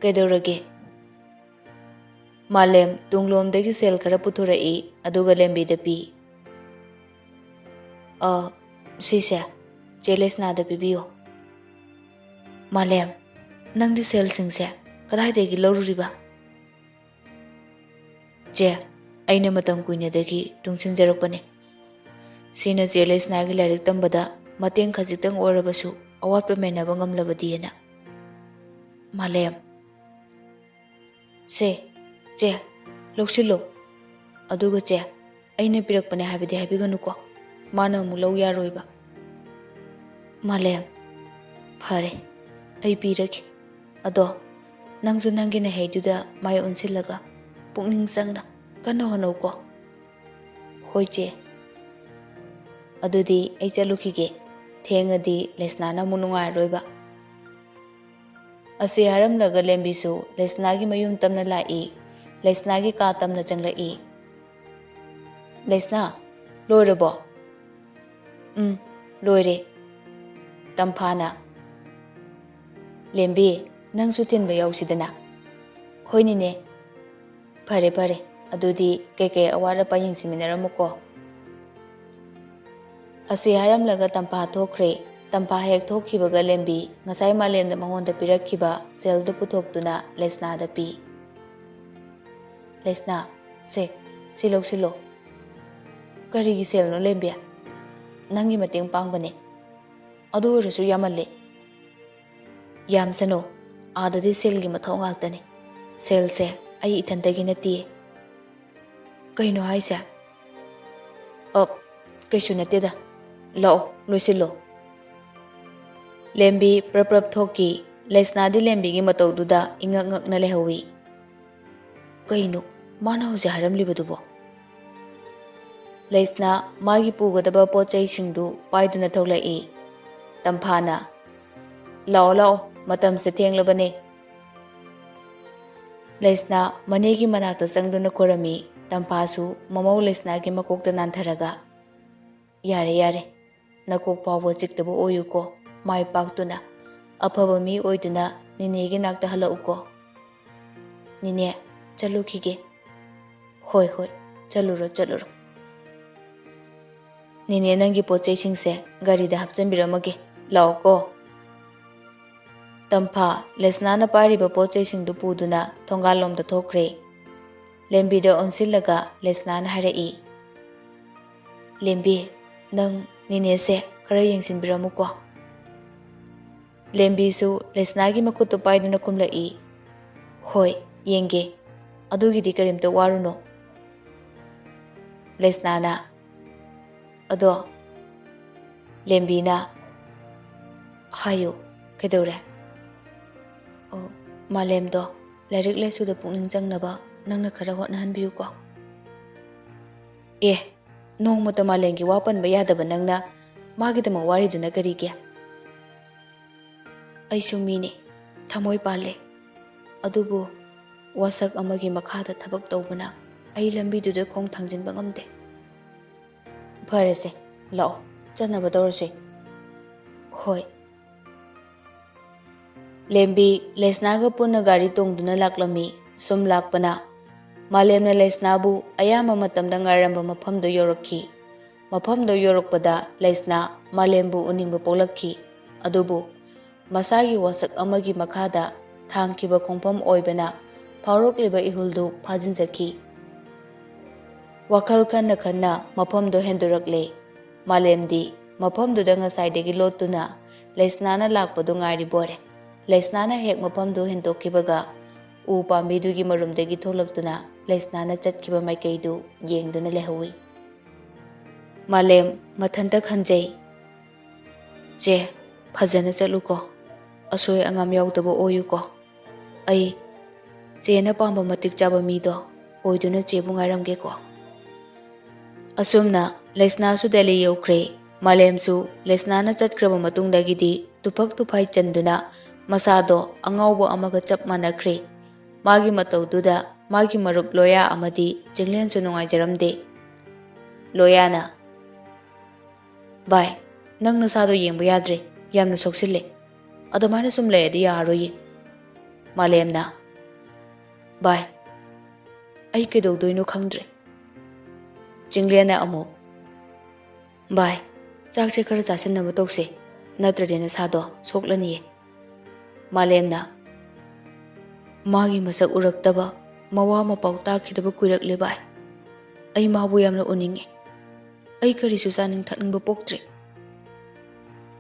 ꯀꯩꯗꯧꯔꯒꯦ?" ꯃꯥꯂꯦꯝ ꯇꯨꯡꯂꯣꯝꯗꯒꯤ ꯁꯦꯜ ꯈꯔ ꯄꯨꯊꯣꯔꯛꯏ, ꯑꯗꯨꯒ ꯂꯦꯝꯕꯤꯗ ꯄꯤ꯫ "ꯑ, ꯁꯤꯁꯦ ꯆꯦ ꯂꯩꯁꯅꯥꯗ ꯄꯤꯕꯤꯌꯨ꯫" "ꯃꯥꯂꯦꯝ, ꯅꯪꯗꯤ ꯁꯦꯜꯁꯤꯡꯁꯦ ꯀꯗꯥꯏꯗꯒꯤ ꯂꯧꯔꯨꯔꯤꯕ?" "ꯆꯦ, ꯑꯩꯅ ꯃꯇꯝ ꯀꯨꯏꯅꯗꯒꯤ ꯇꯨꯡꯁꯤꯟꯖꯔꯛꯄꯅꯦ꯫ ꯁꯤꯅ ꯆꯦ ꯂꯩꯁꯅꯥꯒꯤ ꯂꯥꯏꯔꯤꯛ ꯇꯝꯕꯗ ꯃꯇꯦꯡ ꯈꯖꯤꯛꯇꯪ ꯑꯣꯏꯔꯕꯁꯨ ꯑꯋꯥꯠꯄ ꯃꯦꯟꯅꯕ ꯉꯝꯂꯕꯗꯤꯅ꯫" "ꯃꯥꯂꯦꯝ꯫" "ꯁꯦ, ꯆꯦ, ꯂꯧꯁꯤꯜꯂꯣ꯫ ꯑꯗꯨꯒ ꯆꯦ, ꯑꯩꯅ ꯄꯤꯔꯛꯄꯅꯦ ꯍꯥꯏꯕꯗꯤ ꯍꯥꯏꯕꯤꯒꯅꯨꯀꯣ꯫ ꯃꯥꯅ ꯑꯃꯨꯛ ꯂꯧ ꯌꯥꯔꯣꯏꯕ꯫" "ꯃꯥꯂꯦꯝ, ꯐꯔꯦ, ꯑꯩ ꯄꯤꯔꯒꯦ꯫ ꯑꯗꯣ ꯅꯪꯁꯨ ꯅꯪꯒꯤ ꯅꯍꯩꯗꯨꯗ ꯃꯥꯏ ꯑꯣꯟꯁꯤꯜꯂꯒ ꯄꯨꯛꯅꯤꯡ ꯆꯪꯅ ꯀꯟꯅ ꯍꯣꯠꯅꯧꯀꯣ꯫ "ꯍꯣꯏ ꯆꯦ꯫ ꯑꯗꯨꯗꯤ ꯑꯩ ꯆꯠꯂꯨꯈꯤꯒꯦ꯫ ꯊꯦꯡꯉꯗꯤ ꯂꯩꯁꯅꯥꯅ ꯑꯃꯨꯛ ꯅꯨꯡꯉꯥꯏꯔꯔꯣꯏꯕ"꯫ ꯑꯁꯤ ꯍꯥꯏꯔꯝꯂꯒ ꯂꯦꯝꯕꯤꯁꯨ ꯂꯩꯁꯅꯥꯒꯤ ꯃꯌꯨꯝ ꯇꯝꯅ ꯂꯥꯛꯏ꯫ ꯂꯩꯁꯅꯥꯒꯤ ꯀꯥ ꯇꯝꯅ ꯆꯪꯂꯛꯏ꯫ "ꯂꯩꯁꯅꯥ, ꯂꯣꯏꯔꯕꯣ?" "ꯎꯝ, ꯂꯣꯏꯔꯦ"꯫ ꯇꯝꯐꯥꯅ, "ꯂꯦꯝꯕꯤ, ꯅꯪꯁꯨ ꯊꯤꯟꯕ ꯌꯥꯎꯁꯤꯗꯅ"꯫ "ꯍꯣꯏꯅꯤꯅꯦ"꯫ "ꯐꯔꯦ ꯐꯔꯦ, ꯑꯗꯨꯗꯤ ꯀꯩꯀꯩ ꯑꯋꯥꯠ ꯑꯄꯥ ꯌꯦꯡꯁꯤꯟꯃꯤꯟꯅꯔꯝꯃꯨꯀꯣ"꯫ ꯑꯁꯤ ꯍꯥꯏꯔꯝꯂꯒ ꯇꯝꯐꯥ ꯊꯣꯛꯈ꯭ꯔꯦ꯫ ꯇꯝꯐꯥ ꯍꯦꯛ ꯊꯣꯛꯈꯤꯕꯒ ꯂꯦꯝꯕꯤ ꯉꯁꯥꯏ ꯃꯥꯂꯦꯝꯅ ꯃꯉꯣꯟꯗ ꯄꯤꯔꯛꯈꯤꯕ ꯁꯦꯜꯗꯨ ꯄꯨꯊꯣꯛꯇꯨꯅ ꯂꯩꯁꯅꯥꯗ ꯄꯤ꯫ "ꯂꯩꯁꯅꯥ, ꯁꯦ, ꯁꯤ ꯂꯧꯁꯤꯜꯂꯣ"꯫ "ꯀꯔꯤꯒꯤ ꯁꯦꯜꯅꯣ ꯂꯦꯝꯕꯤ?" "ꯅꯪꯒꯤ ꯃꯇꯦꯡ ꯄꯥꯡꯕꯅꯦ"꯫ "ꯑꯗꯨ ꯑꯣꯏꯔꯁꯨ ꯌꯥꯝꯃꯜꯂꯦ"꯫ "ꯌꯥꯝꯁꯅꯨ, ꯑꯥꯗꯗꯤ ꯁꯦꯜꯒꯤ ꯃꯊꯧ ꯉꯥꯛꯇꯅꯤ꯫ ꯁꯦꯜꯁꯦ ꯑꯩ ꯏꯊꯟꯇꯒꯤ ꯅꯠꯇꯤꯌꯦ"꯫ "ꯀꯩꯅꯣ ꯍꯥꯏꯁꯦ?" "ꯑꯞ, ꯀꯩꯁꯨ ꯅꯠꯇꯦꯗ꯫ ꯂꯥꯛꯑꯣ, ꯂꯣꯏꯁꯤꯜꯂꯣ"꯫ ꯂꯦꯝꯕꯤ ꯄ꯭ꯔꯞ ꯄ꯭ꯔꯞ ꯊꯣꯛꯈꯤ꯫ ꯂꯩꯁꯅꯥꯗꯤ ꯂꯦꯝꯕꯤꯒꯤ ꯃꯇꯧꯗꯨꯗ ꯏꯉꯛ ꯉꯛꯅ ꯂꯩꯍꯧꯏ꯫ "ꯀꯩꯅꯣ ꯃꯥꯅ ꯍꯧꯖꯤꯛ ꯍꯥꯏꯔꯝꯂꯤꯕꯗꯨꯕꯣ?" ꯂꯩꯁꯅꯥ ꯃꯥꯒꯤ ꯄꯨꯒꯗꯕ ꯄꯣꯠ ꯆꯩꯁꯤꯡꯗꯨ ꯄꯥꯏꯗꯨꯅ ꯊꯣꯛꯂꯛꯏ꯫ ꯇꯝꯐꯥꯅ, "ꯂꯥꯛꯑꯣ, ꯂꯥꯛꯑꯣ, ꯃꯇꯝꯁꯦ ꯊꯦꯡꯂꯕꯅꯦ"꯫ ꯂꯩꯁꯅꯥ ꯃꯅꯦꯒꯤ ꯃꯅꯥꯛꯇ ꯆꯪꯗꯨꯅ ꯈꯣꯏꯔꯝꯃꯤ꯫ ꯇꯝꯐꯥꯁꯨ ꯃꯃꯧ ꯂꯩꯁꯅꯥꯒꯤ ꯃꯀꯣꯛꯇ ꯅꯥꯟꯊꯔꯒ, "ꯌꯥꯔꯦ, ꯌꯥꯔꯦ, ꯅꯀꯣꯛ ꯐꯥꯎꯕ ꯆꯤꯛꯇꯕ ꯑꯣꯏꯌꯨꯀꯣ, ꯃꯥꯏ ꯄꯥꯛꯇꯨꯅ, ꯑꯐꯕ ꯃꯤ ꯑꯣꯏꯗꯨꯅ ꯅꯤꯅꯦꯒꯤ ꯅꯥꯛꯇ ꯍꯜꯂꯛꯎꯀꯣ"꯫ "ꯅꯤꯅꯦ, ꯆꯠꯂꯨꯈꯤꯒꯦ"꯫ "ꯍꯣꯏ, ꯍꯣꯏ, ꯆꯠꯂꯨꯔꯣ, ꯆꯠꯂꯨꯔꯣ"꯫ "ꯅꯤꯅꯦ, ꯅꯪꯒꯤ ꯄꯣꯠ ꯆꯩꯁꯤꯡꯁꯦ ꯒꯥꯔꯤꯗ ꯍꯥꯞꯆꯤꯟꯕꯤꯔꯝꯃꯒꯦ, ꯂꯥꯛꯑꯣꯀꯣ"꯫ ꯇꯝꯐꯥ ꯂꯩꯁꯅꯥꯅ ꯄꯥꯏꯔꯤꯕ ꯄꯣꯠ ꯆꯩꯁꯤꯡꯗꯨ ꯄꯨꯗꯨꯅ ꯊꯣꯡꯒꯥꯜꯂꯣꯝꯗ ꯊꯣꯛꯈ꯭ꯔꯦ꯫ ꯂꯦꯝꯕꯤꯗ ꯑꯣꯟꯁꯤꯜꯂꯒ ꯂꯩꯁꯅꯥꯅ ꯍꯥꯏꯔꯛꯏ, "ꯂꯦꯝꯕꯤ, ꯅꯪ ꯅꯤꯅꯦꯁꯦ ꯈꯔ ꯌꯦꯡꯁꯤꯟꯕꯤꯔꯝꯃꯨꯀꯣ"꯫ ꯂꯦꯝꯕꯤꯁꯨ ꯂꯩꯁꯅꯥꯒꯤ ꯃꯈꯨꯠꯇꯨ ꯄꯥꯏꯗꯨꯅ ꯈꯨꯝꯂꯛꯏ, "ꯍꯣꯏ, ꯌꯦꯡꯒꯦ꯫ ꯑꯗꯨꯒꯤꯗꯤ ꯀꯔꯤꯝꯇ ꯋꯥꯔꯨꯅꯨ"꯫ ꯂꯩꯁꯅꯥꯅ, "ꯑꯗꯣ"꯫ ꯂꯦꯝꯕꯤꯅ, "ꯍꯥꯏꯌꯨ, ꯀꯩꯗꯧꯔꯦ?" "ꯑꯣ, ꯃꯥꯂꯦꯝꯗꯣ ꯂꯥꯏꯔꯤꯛ ꯂꯥꯏꯁꯨꯗ ꯄꯨꯛꯅꯤꯡ ꯆꯪꯅꯕ ꯅꯪꯅ ꯈꯔ ꯍꯣꯠꯅꯍꯟꯕꯤꯌꯨꯀꯣ꯫ ꯑꯦ, ꯅꯣꯡꯃꯇ ꯃꯥꯂꯦꯝꯒꯤ ꯋꯥ ꯄꯟꯕ ꯌꯥꯗꯕ ꯅꯪꯅ ꯃꯥꯒꯤꯗꯃꯛ ꯋꯥꯔꯤꯗꯨꯅ ꯀꯔꯤꯒꯤ? ꯑꯩꯁꯨ ꯃꯤꯅꯤ, ꯊꯃꯣꯏ ꯄꯥꯜꯂꯦ꯫ ꯑꯗꯨꯕꯨ ꯋꯥꯁꯛ ꯑꯃꯒꯤ ꯃꯈꯥꯗ ꯊꯕꯛ ꯇꯧꯕꯅ ꯑꯩ ꯂꯝꯕꯤꯗꯨꯗ ꯈꯣꯡ ꯊꯥꯡꯖꯤꯟꯕ ꯉꯝꯗꯦ꯫ ꯐꯔꯦꯁꯦ, ꯂꯥꯛꯑꯣ, ꯆꯠꯅꯕ ꯇꯧꯔꯁꯦ꯫ ꯍꯣꯏ꯫ ꯂꯦꯝꯕꯤ ꯂꯩꯁꯅꯥꯒ ꯄꯨꯟꯅ ꯒꯥꯔꯤ ꯇꯣꯡꯗꯨꯅ ꯂꯥꯛꯂꯝꯃꯤ꯫ ꯁꯨꯝ ꯂꯥꯛꯄꯅ ꯃꯥꯂꯦꯝꯅ ꯂꯩꯁꯅꯥꯕꯨ ꯑꯌꯥꯝꯕ ꯃꯇꯝꯗ ꯉꯥꯏꯔꯝꯕ ꯃꯐꯝꯗꯨ ꯌꯧꯔꯛꯈꯤ꯫ ꯃꯐꯝꯗꯨ ꯌꯧꯔꯛꯄꯗ ꯂꯩꯁꯅꯥ ꯃꯥꯂꯦꯝꯕꯨ ꯎꯅꯤꯡꯕ ꯄꯣꯛꯂꯛꯈꯤ꯫ ꯑꯗꯨꯕꯨ ꯃꯁꯥꯒꯤ ꯋꯥꯁꯛ ꯑꯃꯒꯤ ꯃꯈꯥꯗ ꯊꯥꯡꯈꯤꯕ ꯈꯣꯡꯐꯝ ꯑꯣꯏꯕꯅ ꯐꯥꯎꯔꯛꯂꯤꯕ ꯏꯍꯨꯜꯗꯨ ꯐꯥꯖꯤꯟꯖꯈꯤ꯫ ꯋꯥꯈꯜ ꯈꯟꯅ ꯈꯟꯅ ꯃꯐꯝꯗꯨ ꯍꯦꯟꯗꯣꯔꯛꯂꯦ꯫ ꯃꯥꯂꯦꯝꯗꯤ ꯃꯐꯝꯗꯨꯗ ꯉꯁꯥꯏꯗꯒꯤ ꯂꯣꯠꯇꯨꯅ ꯂꯩꯁꯅꯥꯅ ꯂꯥꯛꯄꯗꯨ ꯉꯥꯏꯔꯤꯕꯣꯔꯦ꯫ ꯂꯩꯁꯅꯥꯅ ꯍꯦꯛ ꯃꯐꯝꯗꯨ ꯍꯦꯟꯗꯣꯛꯈꯤꯕꯒ ꯎ ꯄꯥꯝꯕꯤꯗꯨꯒꯤ ꯃꯔꯨꯝꯗꯒꯤ ꯊꯣꯛꯂꯛꯇꯨꯅ ꯂꯩꯁꯅꯥꯅ ꯆꯠꯈꯤꯕ ꯃꯥꯏꯀꯩꯗꯨ ꯌꯦꯡꯗꯨꯅ ꯂꯩꯍꯧꯏ꯫ ꯃꯥꯂꯦꯝ ꯃꯊꯟꯇ ꯈꯟꯖꯩ, "ꯆꯦ, ꯐꯖꯅ ꯆꯠꯂꯨꯀꯣ, ꯑꯁꯣꯏ ꯑꯉꯥꯝ ꯌꯥꯎꯗꯕ ꯑꯣꯏꯌꯨꯀꯣ꯫ ꯑꯩ ꯆꯦꯅ ꯄꯥꯝꯕ ꯃꯇꯤꯛ ꯆꯥꯕ ꯃꯤꯗꯣ ꯑꯣꯏꯗꯨꯅ ꯆꯦꯕꯨ ꯉꯥꯏꯔꯝꯒꯦꯀꯣ"꯫ ꯑꯁꯨꯝꯅ ꯂꯩꯁꯅꯥꯁꯨ ꯗꯦꯜꯂꯤ ꯌꯧꯈ꯭ꯔꯦ꯫ ꯃꯥꯂꯦꯝꯁꯨ ꯂꯩꯁꯅꯥꯅ ꯆꯠꯈ꯭ꯔꯕ ꯃꯇꯨꯡꯗꯒꯤꯗꯤ ꯇꯨꯐꯛ ꯇꯨꯐꯥꯏ ꯆꯟꯗꯨꯅ ꯃꯁꯥꯗꯣ ꯑꯉꯥꯎꯕ ꯑꯃꯒ ꯆꯞ ꯃꯥꯟꯅꯈ꯭ꯔꯦ꯫ ꯃꯥꯒꯤ ꯃꯇꯧꯗꯨꯗ ꯃꯥꯒꯤ ꯃꯔꯨꯞ ꯂꯣꯌꯥ ꯑꯃꯗꯤ ꯆꯤꯡꯂꯦꯟꯁꯨ ꯅꯨꯡꯉꯥꯏꯖꯔꯝꯗꯦ꯫ ꯂꯣꯌꯥꯅ, "ꯚꯥꯏ, ꯅꯪ ꯅꯁꯥꯗꯣ ꯌꯦꯡꯕ ꯌꯥꯗ꯭ꯔꯦ, ꯌꯥꯝꯅ ꯁꯣꯛꯆꯤꯜꯂꯦ꯫ ꯑꯗꯨꯃꯥꯏꯅ ꯁꯨꯝ ꯂꯩꯔꯗꯤ ꯌꯥꯔꯔꯣꯏꯌꯦ"꯫ ꯃꯥꯂꯦꯝꯅ, "ꯚꯥꯏ, ꯑꯩ ꯀꯩꯗꯧꯗꯣꯏꯅꯣ ꯈꯪꯗ꯭ꯔꯦ"꯫ ꯆꯤꯡꯂꯦꯟꯅ ꯑꯃꯨꯛ, "ꯚꯥꯏ, ꯆꯥꯛꯁꯦ ꯈꯔ ꯆꯥꯁꯤꯟꯅꯕ ꯇꯧꯁꯦ, ꯅꯠꯇ꯭ꯔꯗꯤ ꯅꯁꯥꯗꯣ ꯁꯣꯛꯂꯅꯤꯌꯦ"꯫ ꯃꯥꯂꯦꯝꯅ, "ꯃꯥꯒꯤ ꯃꯁꯛ ꯎꯔꯛꯇꯕ, ꯃꯋꯥ ꯃꯄꯥꯎ ꯇꯥꯈꯤꯗꯕ ꯀꯨꯏꯔꯛꯂꯦ ꯚꯥꯏ꯫ ꯑꯩ ꯃꯥꯕꯨ ꯌꯥꯝꯅ ꯎꯅꯤꯡꯉꯦ꯫ ꯑꯩ ꯀꯔꯤꯁꯨ ꯆꯥꯅꯤꯡ ꯊꯛꯅꯤꯡꯕ ꯄꯣꯛꯇ꯭ꯔꯦ"꯫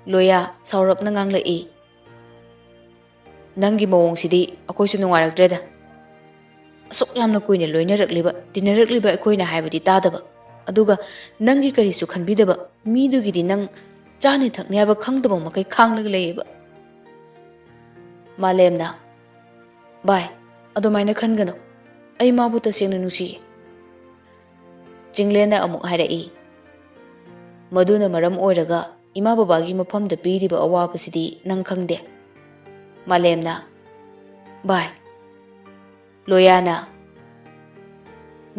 ꯂꯣꯌꯥ ꯁꯥꯎꯔꯞꯅ ꯉꯥꯡꯂꯛꯏ, "ꯅꯪꯒꯤ ꯃꯑꯣꯡꯁꯤꯗꯤ ꯑꯩꯈꯣꯏꯁꯨ ꯅꯨꯡꯉꯥꯏꯔꯛꯇ꯭ꯔꯦꯗ꯫ ꯑꯁꯨꯛ ꯌꯥꯝꯅ ꯀꯨꯏꯅ ꯂꯣꯏꯅꯔꯛꯂꯤꯕ, ꯇꯤꯟꯅꯔꯛꯂꯤꯕ ꯑꯩꯈꯣꯏꯅ ꯍꯥꯏꯕꯗꯤ ꯇꯥꯗꯕ, ꯑꯗꯨꯒ ꯅꯪꯒꯤ ꯀꯔꯤꯁꯨ ꯈꯟꯕꯤꯗꯕ ꯃꯤꯗꯨꯒꯤꯗꯤ ꯅꯪ ꯆꯥꯅꯤ ꯊꯛꯅꯤ ꯍꯥꯏꯕ ꯈꯪꯗꯕ ꯃꯈꯩ ꯈꯥꯡꯂꯒ ꯂꯩꯌꯦꯕ"꯫ ꯃꯥꯂꯦꯝꯅ, "ꯚꯥꯏ, ꯑꯗꯨꯃꯥꯏꯅ ꯈꯟꯒꯅꯨ꯫ ꯑꯩ ꯃꯥꯕꯨ ꯇꯁꯦꯡꯅ ꯅꯨꯡꯁꯤꯌꯦ꯫" ꯆꯤꯡꯂꯦꯟꯅ ꯑꯃꯨꯛ ꯍꯥꯏꯔꯛꯏ, "ꯃꯗꯨꯅ ꯃꯔꯝ ꯑꯣꯏꯔꯒ ꯏꯃꯥ ꯕꯕꯥꯒꯤ ꯃꯐꯝꯗ ꯄꯤꯔꯤꯕ ꯑꯋꯥꯕꯁꯤꯗꯤ ꯅꯪ ꯈꯪꯗꯦ꯫" ꯃꯥꯂꯦꯝꯅ, "ꯚꯥꯏ꯫" ꯂꯣꯌꯥꯅ,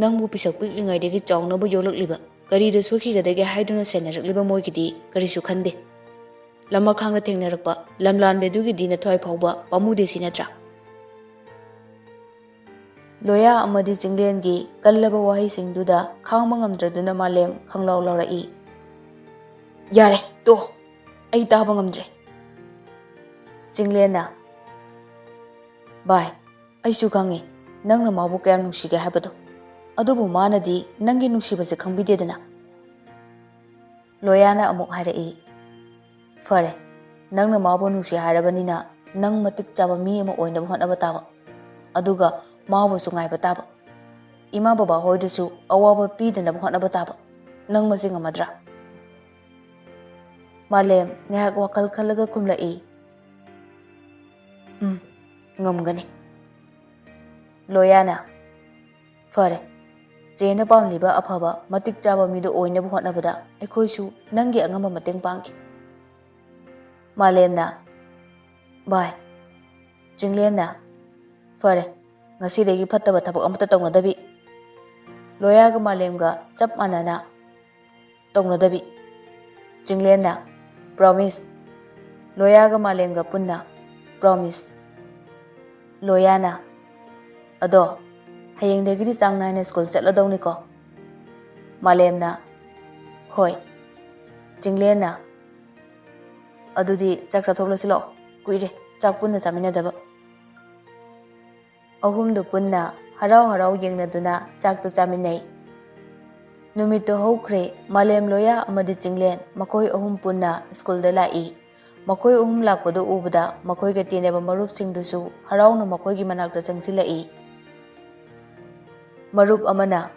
"ꯅꯪꯕꯨ ꯄꯤꯁꯛ ꯄꯤꯛꯂꯤꯉꯩꯗꯒꯤ ꯆꯥꯎꯅꯕ ꯌꯣꯛꯂꯛꯂꯤꯕ, ꯀꯔꯤꯗ ꯁꯣꯏꯈꯤꯒꯗꯒꯦ ꯍꯥꯏꯗꯨꯅ ꯁꯦꯟꯅꯔꯛꯂꯤꯕ ꯃꯣꯏꯒꯤꯗꯤ ꯀꯔꯤꯁꯨ ꯈꯟꯗꯦ꯫ ꯂꯝꯃꯈꯥꯡꯗ ꯊꯦꯡꯅꯔꯛꯄ ꯂꯝꯂꯥꯟꯕꯤꯗꯨꯒꯤꯗꯤ ꯅꯊ꯭ꯋꯥꯏ ꯐꯥꯎꯕ ꯄꯥꯝꯃꯨꯗꯦ ꯁꯤ ꯅꯠꯇ꯭ꯔꯥ?" ꯂꯣꯌꯥ ꯑꯃꯗꯤ ꯆꯤꯡꯂꯦꯟꯒꯤ ꯀꯜꯂꯕ ꯋꯥꯍꯩꯁꯤꯡꯗꯨꯗ ꯈꯥꯡꯕ ꯉꯝꯗ꯭ꯔꯗꯨꯅ ꯃꯥꯂꯦꯝ ꯈꯪꯂꯥꯎ ꯂꯥꯎꯔꯛꯏ꯫ "ꯌꯥꯔꯦ, ꯇꯣꯛꯑꯣ꯫ ꯑꯩ ꯇꯥꯕ ꯉꯝꯗ꯭ꯔꯦ꯫" ꯆꯤꯡꯂꯦꯟꯅ, "ꯚꯥꯏ, ꯑꯩꯁꯨ ꯈꯪꯉꯤ ꯅꯪꯅ ꯃꯥꯕꯨ ꯀꯌꯥꯝ ꯅꯨꯡꯁꯤꯒꯦ ꯍꯥꯏꯕꯗꯣ꯫ ꯑꯗꯨꯕꯨ ꯃꯥꯅꯗꯤ ꯅꯪꯒꯤ ꯅꯨꯡꯁꯤꯕꯁꯦ ꯈꯪꯕꯤꯗꯦꯗꯅ꯫" ꯂꯣꯌꯥꯅ ꯑꯃꯨꯛ ꯍꯥꯏꯔꯛꯏ, "ꯐꯔꯦ, ꯅꯪꯅ ꯃꯥꯕꯨ ꯅꯨꯡꯁꯤ ꯍꯥꯏꯔꯕꯅꯤꯅ ꯅꯪ ꯃꯇꯤꯛ ꯆꯥꯕ ꯃꯤ ꯑꯃ ꯑꯣꯏꯅꯕ ꯍꯣꯠꯅꯕ ꯇꯥꯕ꯫ ꯑꯗꯨꯒ ꯃꯥꯕꯨꯁꯨ ꯉꯥꯏꯕ ꯇꯥꯕ꯫ ꯏꯃꯥ ꯕꯕꯥ ꯍꯣꯏꯗꯁꯨ ꯑꯋꯥꯕ ꯄꯤꯗꯅꯕ ꯍꯣꯠꯅꯕ ꯇꯥꯕ꯫ ꯅꯪ ꯃꯁꯤ ꯉꯝꯃꯗ꯭ꯔꯥ?" ꯃꯥꯂꯦꯝ ꯉꯥꯏꯍꯥꯛ ꯋꯥꯈꯜ ꯈꯜꯂꯒ ꯈꯨꯝꯂꯛꯏ, "ꯎꯝ, ꯉꯝꯒꯅꯤ꯫" ꯂꯣꯌꯥꯅ, "ꯐꯔꯦ, ꯆꯦꯅ ꯄꯥꯝꯂꯤꯕ ꯑꯐꯕ ꯃꯇꯤꯛ ꯆꯥꯕ ꯃꯤꯗꯨ ꯑꯣꯏꯅꯕ ꯍꯣꯠꯅꯕꯗ ꯑꯩꯈꯣꯏꯁꯨ ꯅꯪꯒꯤ ꯑꯉꯝꯕ ꯃꯇꯦꯡ ꯄꯥꯡꯒꯦ꯫" ꯃꯥꯂꯦꯝꯅ, "ꯚꯥꯏ꯫" ꯆꯤꯡꯂꯦꯟꯅ, "ꯐꯔꯦ, ꯉꯁꯤꯗꯒꯤ ꯐꯠꯇꯕ ꯊꯕꯛ ꯑꯃꯠꯇ ꯇꯧꯅꯗꯕꯤ꯫" ꯂꯣꯌꯥꯒ ꯃꯥꯂꯦꯝꯒ ꯆꯞ ꯃꯥꯟꯅꯅ ꯇꯧꯅꯗꯕꯤ꯫ ꯆꯤꯡꯂꯦꯟꯅ, "Promise꯫" ꯂꯣꯌꯥꯒ ꯃꯥꯂꯦꯝꯒ ꯄꯨꯟꯅ, "Promise꯫" ꯂꯣꯌꯥꯅ, "ꯑꯗꯣ ꯍꯌꯦꯡꯗꯒꯤꯗꯤ ꯆꯥꯡ ꯅꯥꯏꯅ ꯁ꯭ꯀꯨꯜ ꯆꯠꯂꯗꯧꯅꯤꯀꯣ?" ꯃꯥꯂꯦꯝꯅ, "ꯍꯣꯏ꯫" ꯆꯤꯡꯂꯦꯟꯅ, "ꯑꯗꯨꯗꯤ ꯆꯥꯛ ꯆꯥꯊꯣꯛꯂꯁꯤ ꯂꯥꯛꯑꯣ, ꯀꯨꯏꯔꯦ ꯆꯥꯛ ꯄꯨꯟꯅ ꯆꯥꯃꯤꯟꯅꯗꯕ꯫" ꯑꯍꯨꯝꯗꯨ ꯄꯨꯟꯅ ꯍꯔꯥꯎ ꯍꯔꯥꯎ ꯌꯦꯡꯅꯗꯨꯅ ꯆꯥꯛꯇꯨ ꯆꯥꯃꯤꯟꯅꯩ꯫ ꯅꯨꯃꯤꯠꯇꯨ ꯍꯧꯈ꯭ꯔꯦ꯫ ꯃꯥꯂꯦꯝ, ꯂꯣꯌꯥ ꯑꯃꯗꯤ ꯆꯤꯡꯂꯦꯟ ꯃꯈꯣꯏ ꯑꯍꯨꯝ ꯄꯨꯟꯅ ꯁ꯭ꯀꯨꯜꯗ ꯂꯥꯛꯏ꯫ ꯃꯈꯣꯏ ꯑꯍꯨꯝ ꯂꯥꯛꯄꯗꯨ ꯎꯕꯗ ꯃꯈꯣꯏꯒ ꯇꯤꯟꯅꯕ ꯃꯔꯨꯞꯁꯤꯡꯗꯨꯁꯨ ꯍꯔꯥꯎꯅ ꯃꯈꯣꯏꯒꯤ ꯃꯅꯥꯛꯇ ꯆꯪꯁꯤꯜꯂꯛꯏ꯫ ꯃꯔꯨꯞ ꯑꯃꯅ,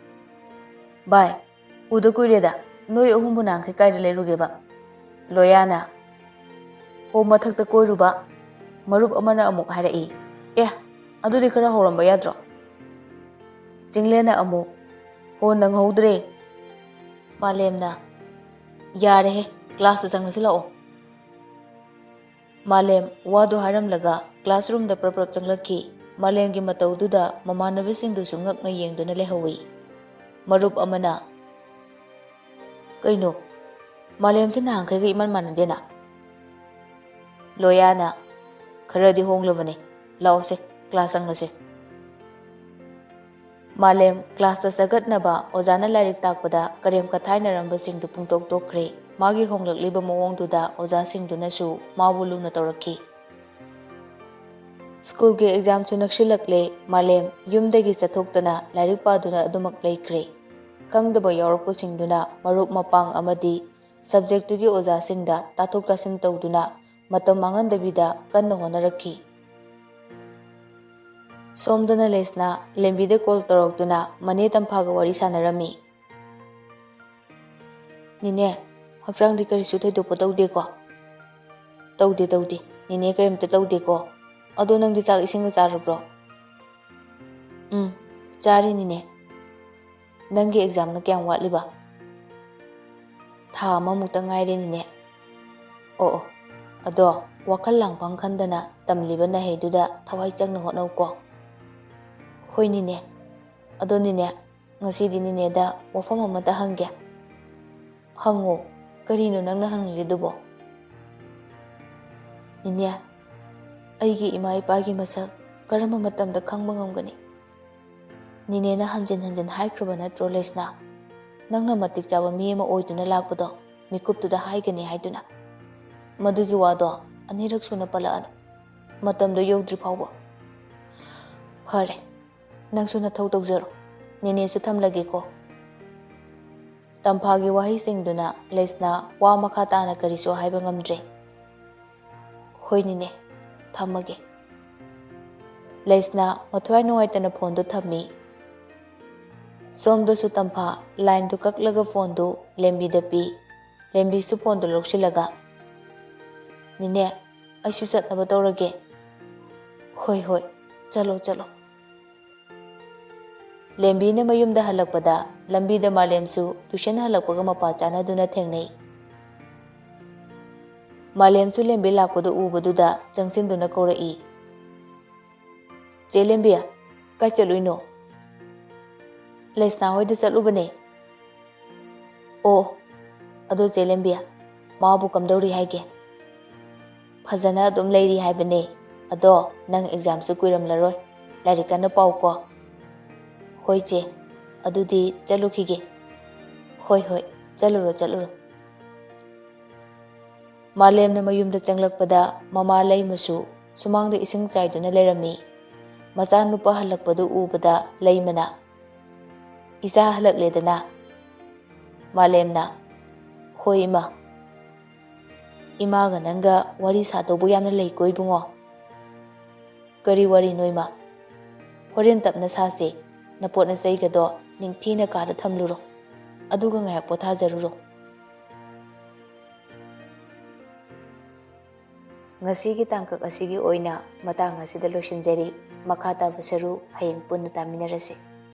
"ꯚꯥꯏ, ꯎꯗ ꯀꯨꯏꯔꯦꯗ, ꯅꯣꯏ ꯑꯍꯨꯝꯕꯨ ꯅꯍꯥꯟꯈꯩ ꯀꯥꯏꯗ ꯂꯩꯔꯨꯒꯦꯕ?" ꯂꯣꯌꯥꯅ, "ꯍꯣ, ꯃꯊꯛꯇ ꯀꯣꯏꯔꯨꯕ꯫" ꯃꯔꯨꯞ ꯑꯃꯅ ꯑꯃꯨꯛ ꯍꯥꯏꯔꯛꯏ, "ꯑꯦ, ꯑꯗꯨꯗꯤ ꯈꯔ ꯍꯧꯔꯝꯕ ꯌꯥꯗ꯭ꯔꯣ? ꯆꯤꯡꯂꯦꯟꯅ ꯑꯃꯨꯛ, "ꯍꯣ, ꯅꯪꯍꯧꯗ꯭ꯔꯦ꯫" ꯃꯥꯂꯦꯝꯅ, "ꯌꯥꯔꯦꯍꯦ, ꯀ꯭ꯂꯥꯁꯇ ꯆꯪꯂꯁꯤ ꯂꯥꯛꯑꯣ꯫" ꯃꯥꯂꯦꯝ ꯋꯥꯗꯨ ꯍꯥꯏꯔꯝꯂꯒ ꯀ꯭ꯂꯥꯁꯔꯨꯝꯗ ꯄ꯭ꯔꯞ ꯄ꯭ꯔꯞ ꯆꯪꯂꯛꯈꯤ꯫ ꯃꯥꯂꯦꯝꯒꯤ ꯃꯇꯧꯗꯨꯗ ꯃꯃꯥꯟꯅꯕꯁꯤꯡꯗꯨꯁꯨ ꯉꯛꯅ ꯌꯦꯡꯗꯨꯅ ꯂꯩꯍꯧꯏ꯫ ꯃꯔꯨꯞ ꯑꯃꯅ, "ꯀꯩꯅꯣ, ꯃꯥꯂꯦꯝꯁꯦ ꯅꯍꯥꯟꯈꯩꯒ ꯏꯃꯥꯟ ꯃꯥꯟꯅꯗꯦꯅ?" ꯂꯣꯌꯥꯅ, "ꯈꯔꯗꯤ ꯍꯣꯡꯂꯕꯅꯦ, ꯂꯥꯛꯑꯣꯁꯦ, ꯀ꯭ꯂꯥꯁ ꯆꯪꯂꯁꯦ꯫" ꯃꯥꯂꯦꯝ ꯀ꯭ꯂꯥꯁꯇ ꯆꯒꯠꯅꯕ ꯑꯣꯖꯥꯅ ꯂꯥꯏꯔꯤꯛ ꯇꯥꯛꯄꯗ ꯀꯔꯦꯝ ꯀꯊꯥꯏꯅꯔꯝꯕꯁꯤꯡꯗꯨ ꯄꯨꯡꯇꯣꯛ ꯇꯣꯛꯈ꯭ꯔꯦ꯫ ꯃꯥꯒꯤ ꯍꯣꯡꯂꯛꯂꯤꯕ ꯃꯑꯣꯡꯗꯨꯗ ꯑꯣꯖꯥꯁꯤꯡꯗꯨꯅꯁꯨ ꯃꯥꯕꯨ ꯂꯨꯅ ꯇꯧꯔꯛꯈꯤ꯫ ꯁ꯭ꯀꯨꯜꯒꯤ ꯑꯦꯛꯖꯥꯝꯁꯨ ꯅꯛꯁꯤꯜꯂꯛꯂꯦ꯫ ꯃꯥꯂꯦꯝ ꯌꯨꯝꯗꯒꯤ ꯆꯠꯊꯣꯛꯇꯅ ꯂꯥꯏꯔꯤꯛ ꯄꯥꯗꯨꯅ ꯑꯗꯨꯃꯛ ꯂꯩꯈ꯭ꯔꯦ꯫ ꯈꯪꯗꯕ ꯌꯥꯎꯔꯛꯄꯁꯤꯡꯗꯨꯅ ꯃꯔꯨꯞ ꯃꯄꯥꯡ ꯑꯃꯗꯤ ꯁꯕꯖꯦꯛꯇꯨꯒꯤ ꯑꯣꯖꯥꯁꯤꯡꯗ ꯇꯥꯊꯣꯛ ꯇꯥꯁꯤꯟ ꯇꯧꯗꯨꯅ ꯃꯇꯝ ꯃꯥꯡꯍꯟꯗꯕꯤꯗ ꯀꯟꯅ ꯍꯣꯠꯅꯔꯛꯈꯤ꯫ ꯁꯣꯝꯗꯅ ꯂꯩꯁꯅꯥ ꯂꯦꯝꯕꯤꯗ ꯀꯣꯜ ꯇꯧꯔꯛꯇꯨꯅ ꯃꯅꯦ ꯇꯝꯐꯥꯒ ꯋꯥꯔꯤ ꯁꯥꯟꯅꯔꯝꯃꯤ꯫ "ꯅꯦꯅꯦ, ꯍꯛꯆꯥꯡꯗꯤ ꯀꯔꯤꯁꯨ ꯊꯣꯏꯗꯣꯛꯄ ꯇꯧꯗꯦꯀꯣ?" "ꯇꯧꯗꯦ, ꯇꯧꯗꯦ꯫ ꯅꯦꯅꯦ ꯀꯔꯤꯝꯇ ꯇꯧꯗꯦꯀꯣ꯫ ꯑꯗꯣ ꯅꯪꯗꯤ ꯆꯥꯛ ꯏꯁꯤꯡꯒ ꯆꯥꯔꯕ꯭ꯔꯣ?" "ꯎꯝ, ꯆꯥꯔꯦ ꯅꯦꯅꯦ꯫ ꯅꯪꯒꯤ ꯑꯦꯛꯖꯥꯝꯅ ꯀꯌꯥꯝ ꯋꯥꯠꯂꯤꯕ?" "ꯊꯥ ꯑꯃꯃꯨꯛꯇ ꯉꯥꯏꯔꯦ ꯅꯦꯅꯦ꯫" "ꯑꯣ, ꯑꯣ꯫ ꯑꯗꯣ ꯋꯥꯈꯜ ꯂꯥꯡꯐꯝ ꯈꯟꯗꯅ ꯇꯝꯂꯤꯕ ꯅꯍꯩꯗꯨꯗ ꯊꯋꯥꯏ ꯆꯪꯅ ꯍꯣꯠꯅꯧꯀꯣ꯫" "ꯍꯣꯏ ꯅꯦꯅꯦ꯫ ꯑꯗꯣ ꯅꯦꯅꯦ, ꯉꯁꯤꯗꯤ ꯅꯦꯅꯦꯗ ꯋꯥꯐꯝ ꯑꯃꯇ ꯍꯪꯒꯦ꯫" "ꯍꯪꯉꯣ, ꯀꯔꯤꯅꯣ ꯅꯪꯅ ꯍꯪꯅꯤꯡꯂꯤꯗꯨꯕꯣ?" "ꯅꯦꯅꯦ, ꯑꯩꯒꯤ ꯏꯃꯥ ꯏꯄꯥꯒꯤ ꯃꯁꯛ ꯀꯔꯝꯕ ꯃꯇꯝꯗ ꯈꯪꯕ ꯉꯝꯒꯅꯤ?" "ꯅꯦꯅꯦꯅ ꯍꯟꯖꯤꯟ ꯍꯟꯖꯤꯟ ꯍꯥꯏꯈ꯭ꯔꯕ ꯅꯠꯇ꯭ꯔꯣ ꯂꯩꯁꯅꯥ? ꯅꯪꯅ ꯃꯇꯤꯛ ꯆꯥꯕ ꯃꯤ ꯑꯃ ꯑꯣꯏꯗꯨꯅ ꯂꯥꯛꯄꯗꯣ ꯃꯤꯀꯨꯞꯇꯨꯗ ꯍꯥꯏꯒꯅꯤ ꯍꯥꯏꯗꯨꯅ꯫ ꯃꯗꯨꯒꯤ ꯋꯥꯗꯣ ꯑꯅꯤꯔꯛ ꯁꯨꯅ ꯄꯜꯂꯛꯑꯅꯨ, ꯃꯇꯝꯗꯣ ꯌꯧꯗ꯭ꯔꯤ ꯐꯥꯎꯕ꯫ ꯐꯔꯦ, ꯅꯪꯁꯨ ꯅꯊꯧ ꯇꯧꯖꯔꯣ꯫ ꯅꯦꯅꯦꯁꯨ ꯊꯝꯂꯒꯦꯀꯣ꯫" ꯇꯝꯐꯥꯒꯤ ꯋꯥꯍꯩꯁꯤꯡꯗꯨꯅ ꯂꯩꯁꯅꯥ ꯋꯥ ꯃꯈꯥ ꯇꯥꯅ ꯀꯔꯤꯁꯨ ꯍꯥꯏꯕ ꯉꯝꯗ꯭ꯔꯦ꯫ "ꯍꯣꯏ ꯅꯦꯅꯦ, ꯊꯝꯃꯒꯦ꯫" ꯂꯩꯁꯅꯥ ꯃꯊ꯭ꯋꯥꯏ ꯅꯨꯡꯉꯥꯏꯇꯅ ꯐꯣꯟꯗꯨ ꯊꯝꯃꯤ꯫ ꯁꯣꯝꯗꯁꯨ ꯇꯝꯐꯥ ꯂꯥꯏꯟꯗꯨ ꯀꯛꯂꯒ ꯐꯣꯟꯗꯨ ꯂꯦꯝꯕꯤꯗ ꯄꯤ꯫ ꯂꯦꯝꯕꯤꯁꯨ ꯐꯣꯟꯗꯨ ꯂꯧꯁꯤꯜꯂꯒ, "ꯅꯦꯅꯦ, ꯑꯩꯁꯨ ꯆꯠꯅꯕ ꯇꯧꯔꯒꯦ꯫" "ꯍꯣꯏ, ꯍꯣꯏ, ꯆꯠꯂꯣ, ꯆꯠꯂꯣ꯫ ꯂꯦꯝꯕꯤꯅ ꯃꯌꯨꯝꯗ ꯍꯜꯂꯛꯄꯗ ꯂꯝꯕꯤꯗ ꯃꯥꯂꯦꯝꯁꯨ ꯇ꯭ꯌꯨꯁꯟ ꯍꯜꯂꯛꯄꯒ ꯃꯄꯥ ꯆꯥꯟꯅꯗꯨꯅ ꯊꯦꯡꯅꯩ꯫ ꯃꯥꯂꯦꯝꯁꯨ ꯂꯦꯝꯕꯤ ꯂꯥꯛꯄꯗꯨ ꯎꯕꯗꯨꯗ ꯆꯪꯁꯤꯟꯗꯨꯅ ꯀꯧꯔꯛꯏ, "ꯆꯦ ꯂꯦꯝꯕꯤ, ꯀꯥꯏ ꯆꯠꯂꯨꯏꯅꯣ?" "ꯂꯩꯁꯅꯥ ꯍꯣꯏꯗ ꯆꯠꯂꯨꯕꯅꯦ꯫" "ꯑꯣ, ꯑꯗꯣ ꯆꯦ ꯂꯦꯝꯕꯤ, ꯃꯥꯕꯨ ꯀꯝꯗꯧꯔꯤ ꯍꯥꯏꯒꯦ?" "ꯐꯖꯅ ꯑꯗꯨꯝ ꯂꯩꯔꯤ ꯍꯥꯏꯕꯅꯦ꯫ ꯑꯗꯣ ꯅꯪ ꯑꯦꯛꯖꯥꯝꯁꯨ ꯀꯨꯏꯔꯝꯂꯔꯣꯏ, ꯂꯥꯏꯔꯤꯛ ꯀꯟꯅ ꯄꯥꯎꯀꯣ꯫" "ꯍꯣꯏ ꯆꯦ, ꯑꯗꯨꯗꯤ ꯆꯠꯂꯨꯈꯤꯒꯦ꯫" "ꯍꯣꯏ, ꯍꯣꯏ, ꯆꯠꯂꯨꯔꯣ, ꯆꯠꯂꯨꯔꯣ꯫" ꯃꯥꯂꯦꯝꯅ ꯃꯌꯨꯝꯗ ꯆꯪꯂꯛꯄꯗ ꯃꯃꯥ ꯂꯩꯃꯁꯨ ꯁꯨꯃꯥꯡꯗ ꯏꯁꯤꯡ ꯆꯥꯏꯗꯨꯅ ꯂꯩꯔꯝꯃꯤ꯫ ꯃꯆꯥꯅꯨꯄꯥ ꯍꯜꯂꯛꯄꯗꯨ ꯎꯕꯗ ꯂꯩꯃꯅ, "ꯏꯆꯥ ꯍꯜꯂꯛꯂꯦꯗꯅ?" ꯃꯥꯂꯦꯝꯅ, "ꯍꯣꯏ ꯏꯃꯥ꯫ ꯏꯃꯥꯒ ꯅꯪꯒ ꯋꯥꯔꯤ ꯁꯥꯗꯧꯕ ꯌꯥꯝꯅ ꯂꯩꯀꯣ ꯏꯕꯨꯡꯉꯣ꯫" "ꯀꯔꯤ ꯋꯥꯔꯤꯅꯣ ꯏꯃꯥ?" "ꯍꯣꯔꯦꯟ ꯇꯞꯅ ꯁꯥꯁꯦ꯫ ꯅꯄꯣꯠ ꯅꯆꯩꯒꯗꯣ ꯅꯤꯡꯊꯤꯅ ꯀꯥꯗ ꯊꯝꯂꯨꯔꯣ꯫ ꯑꯗꯨꯒ ꯉꯥꯏꯍꯥꯛ ꯄꯣꯊꯥꯖꯔꯨꯔꯣ꯫" ꯉꯁꯤꯒꯤ ꯇꯥꯡꯀꯛ ꯑꯁꯤꯒꯤ ꯑꯣꯏꯅ ꯃꯇꯥꯡ ꯑꯁꯤꯗ ꯂꯣꯏꯁꯤꯟꯖꯔꯤ꯫ ꯃꯈꯥ ꯇꯥꯕ ꯁꯔꯨꯛ ꯍꯌꯦꯡ ꯄꯨꯟꯅ ꯇꯥꯃꯤꯟꯅꯔꯁꯤ꯫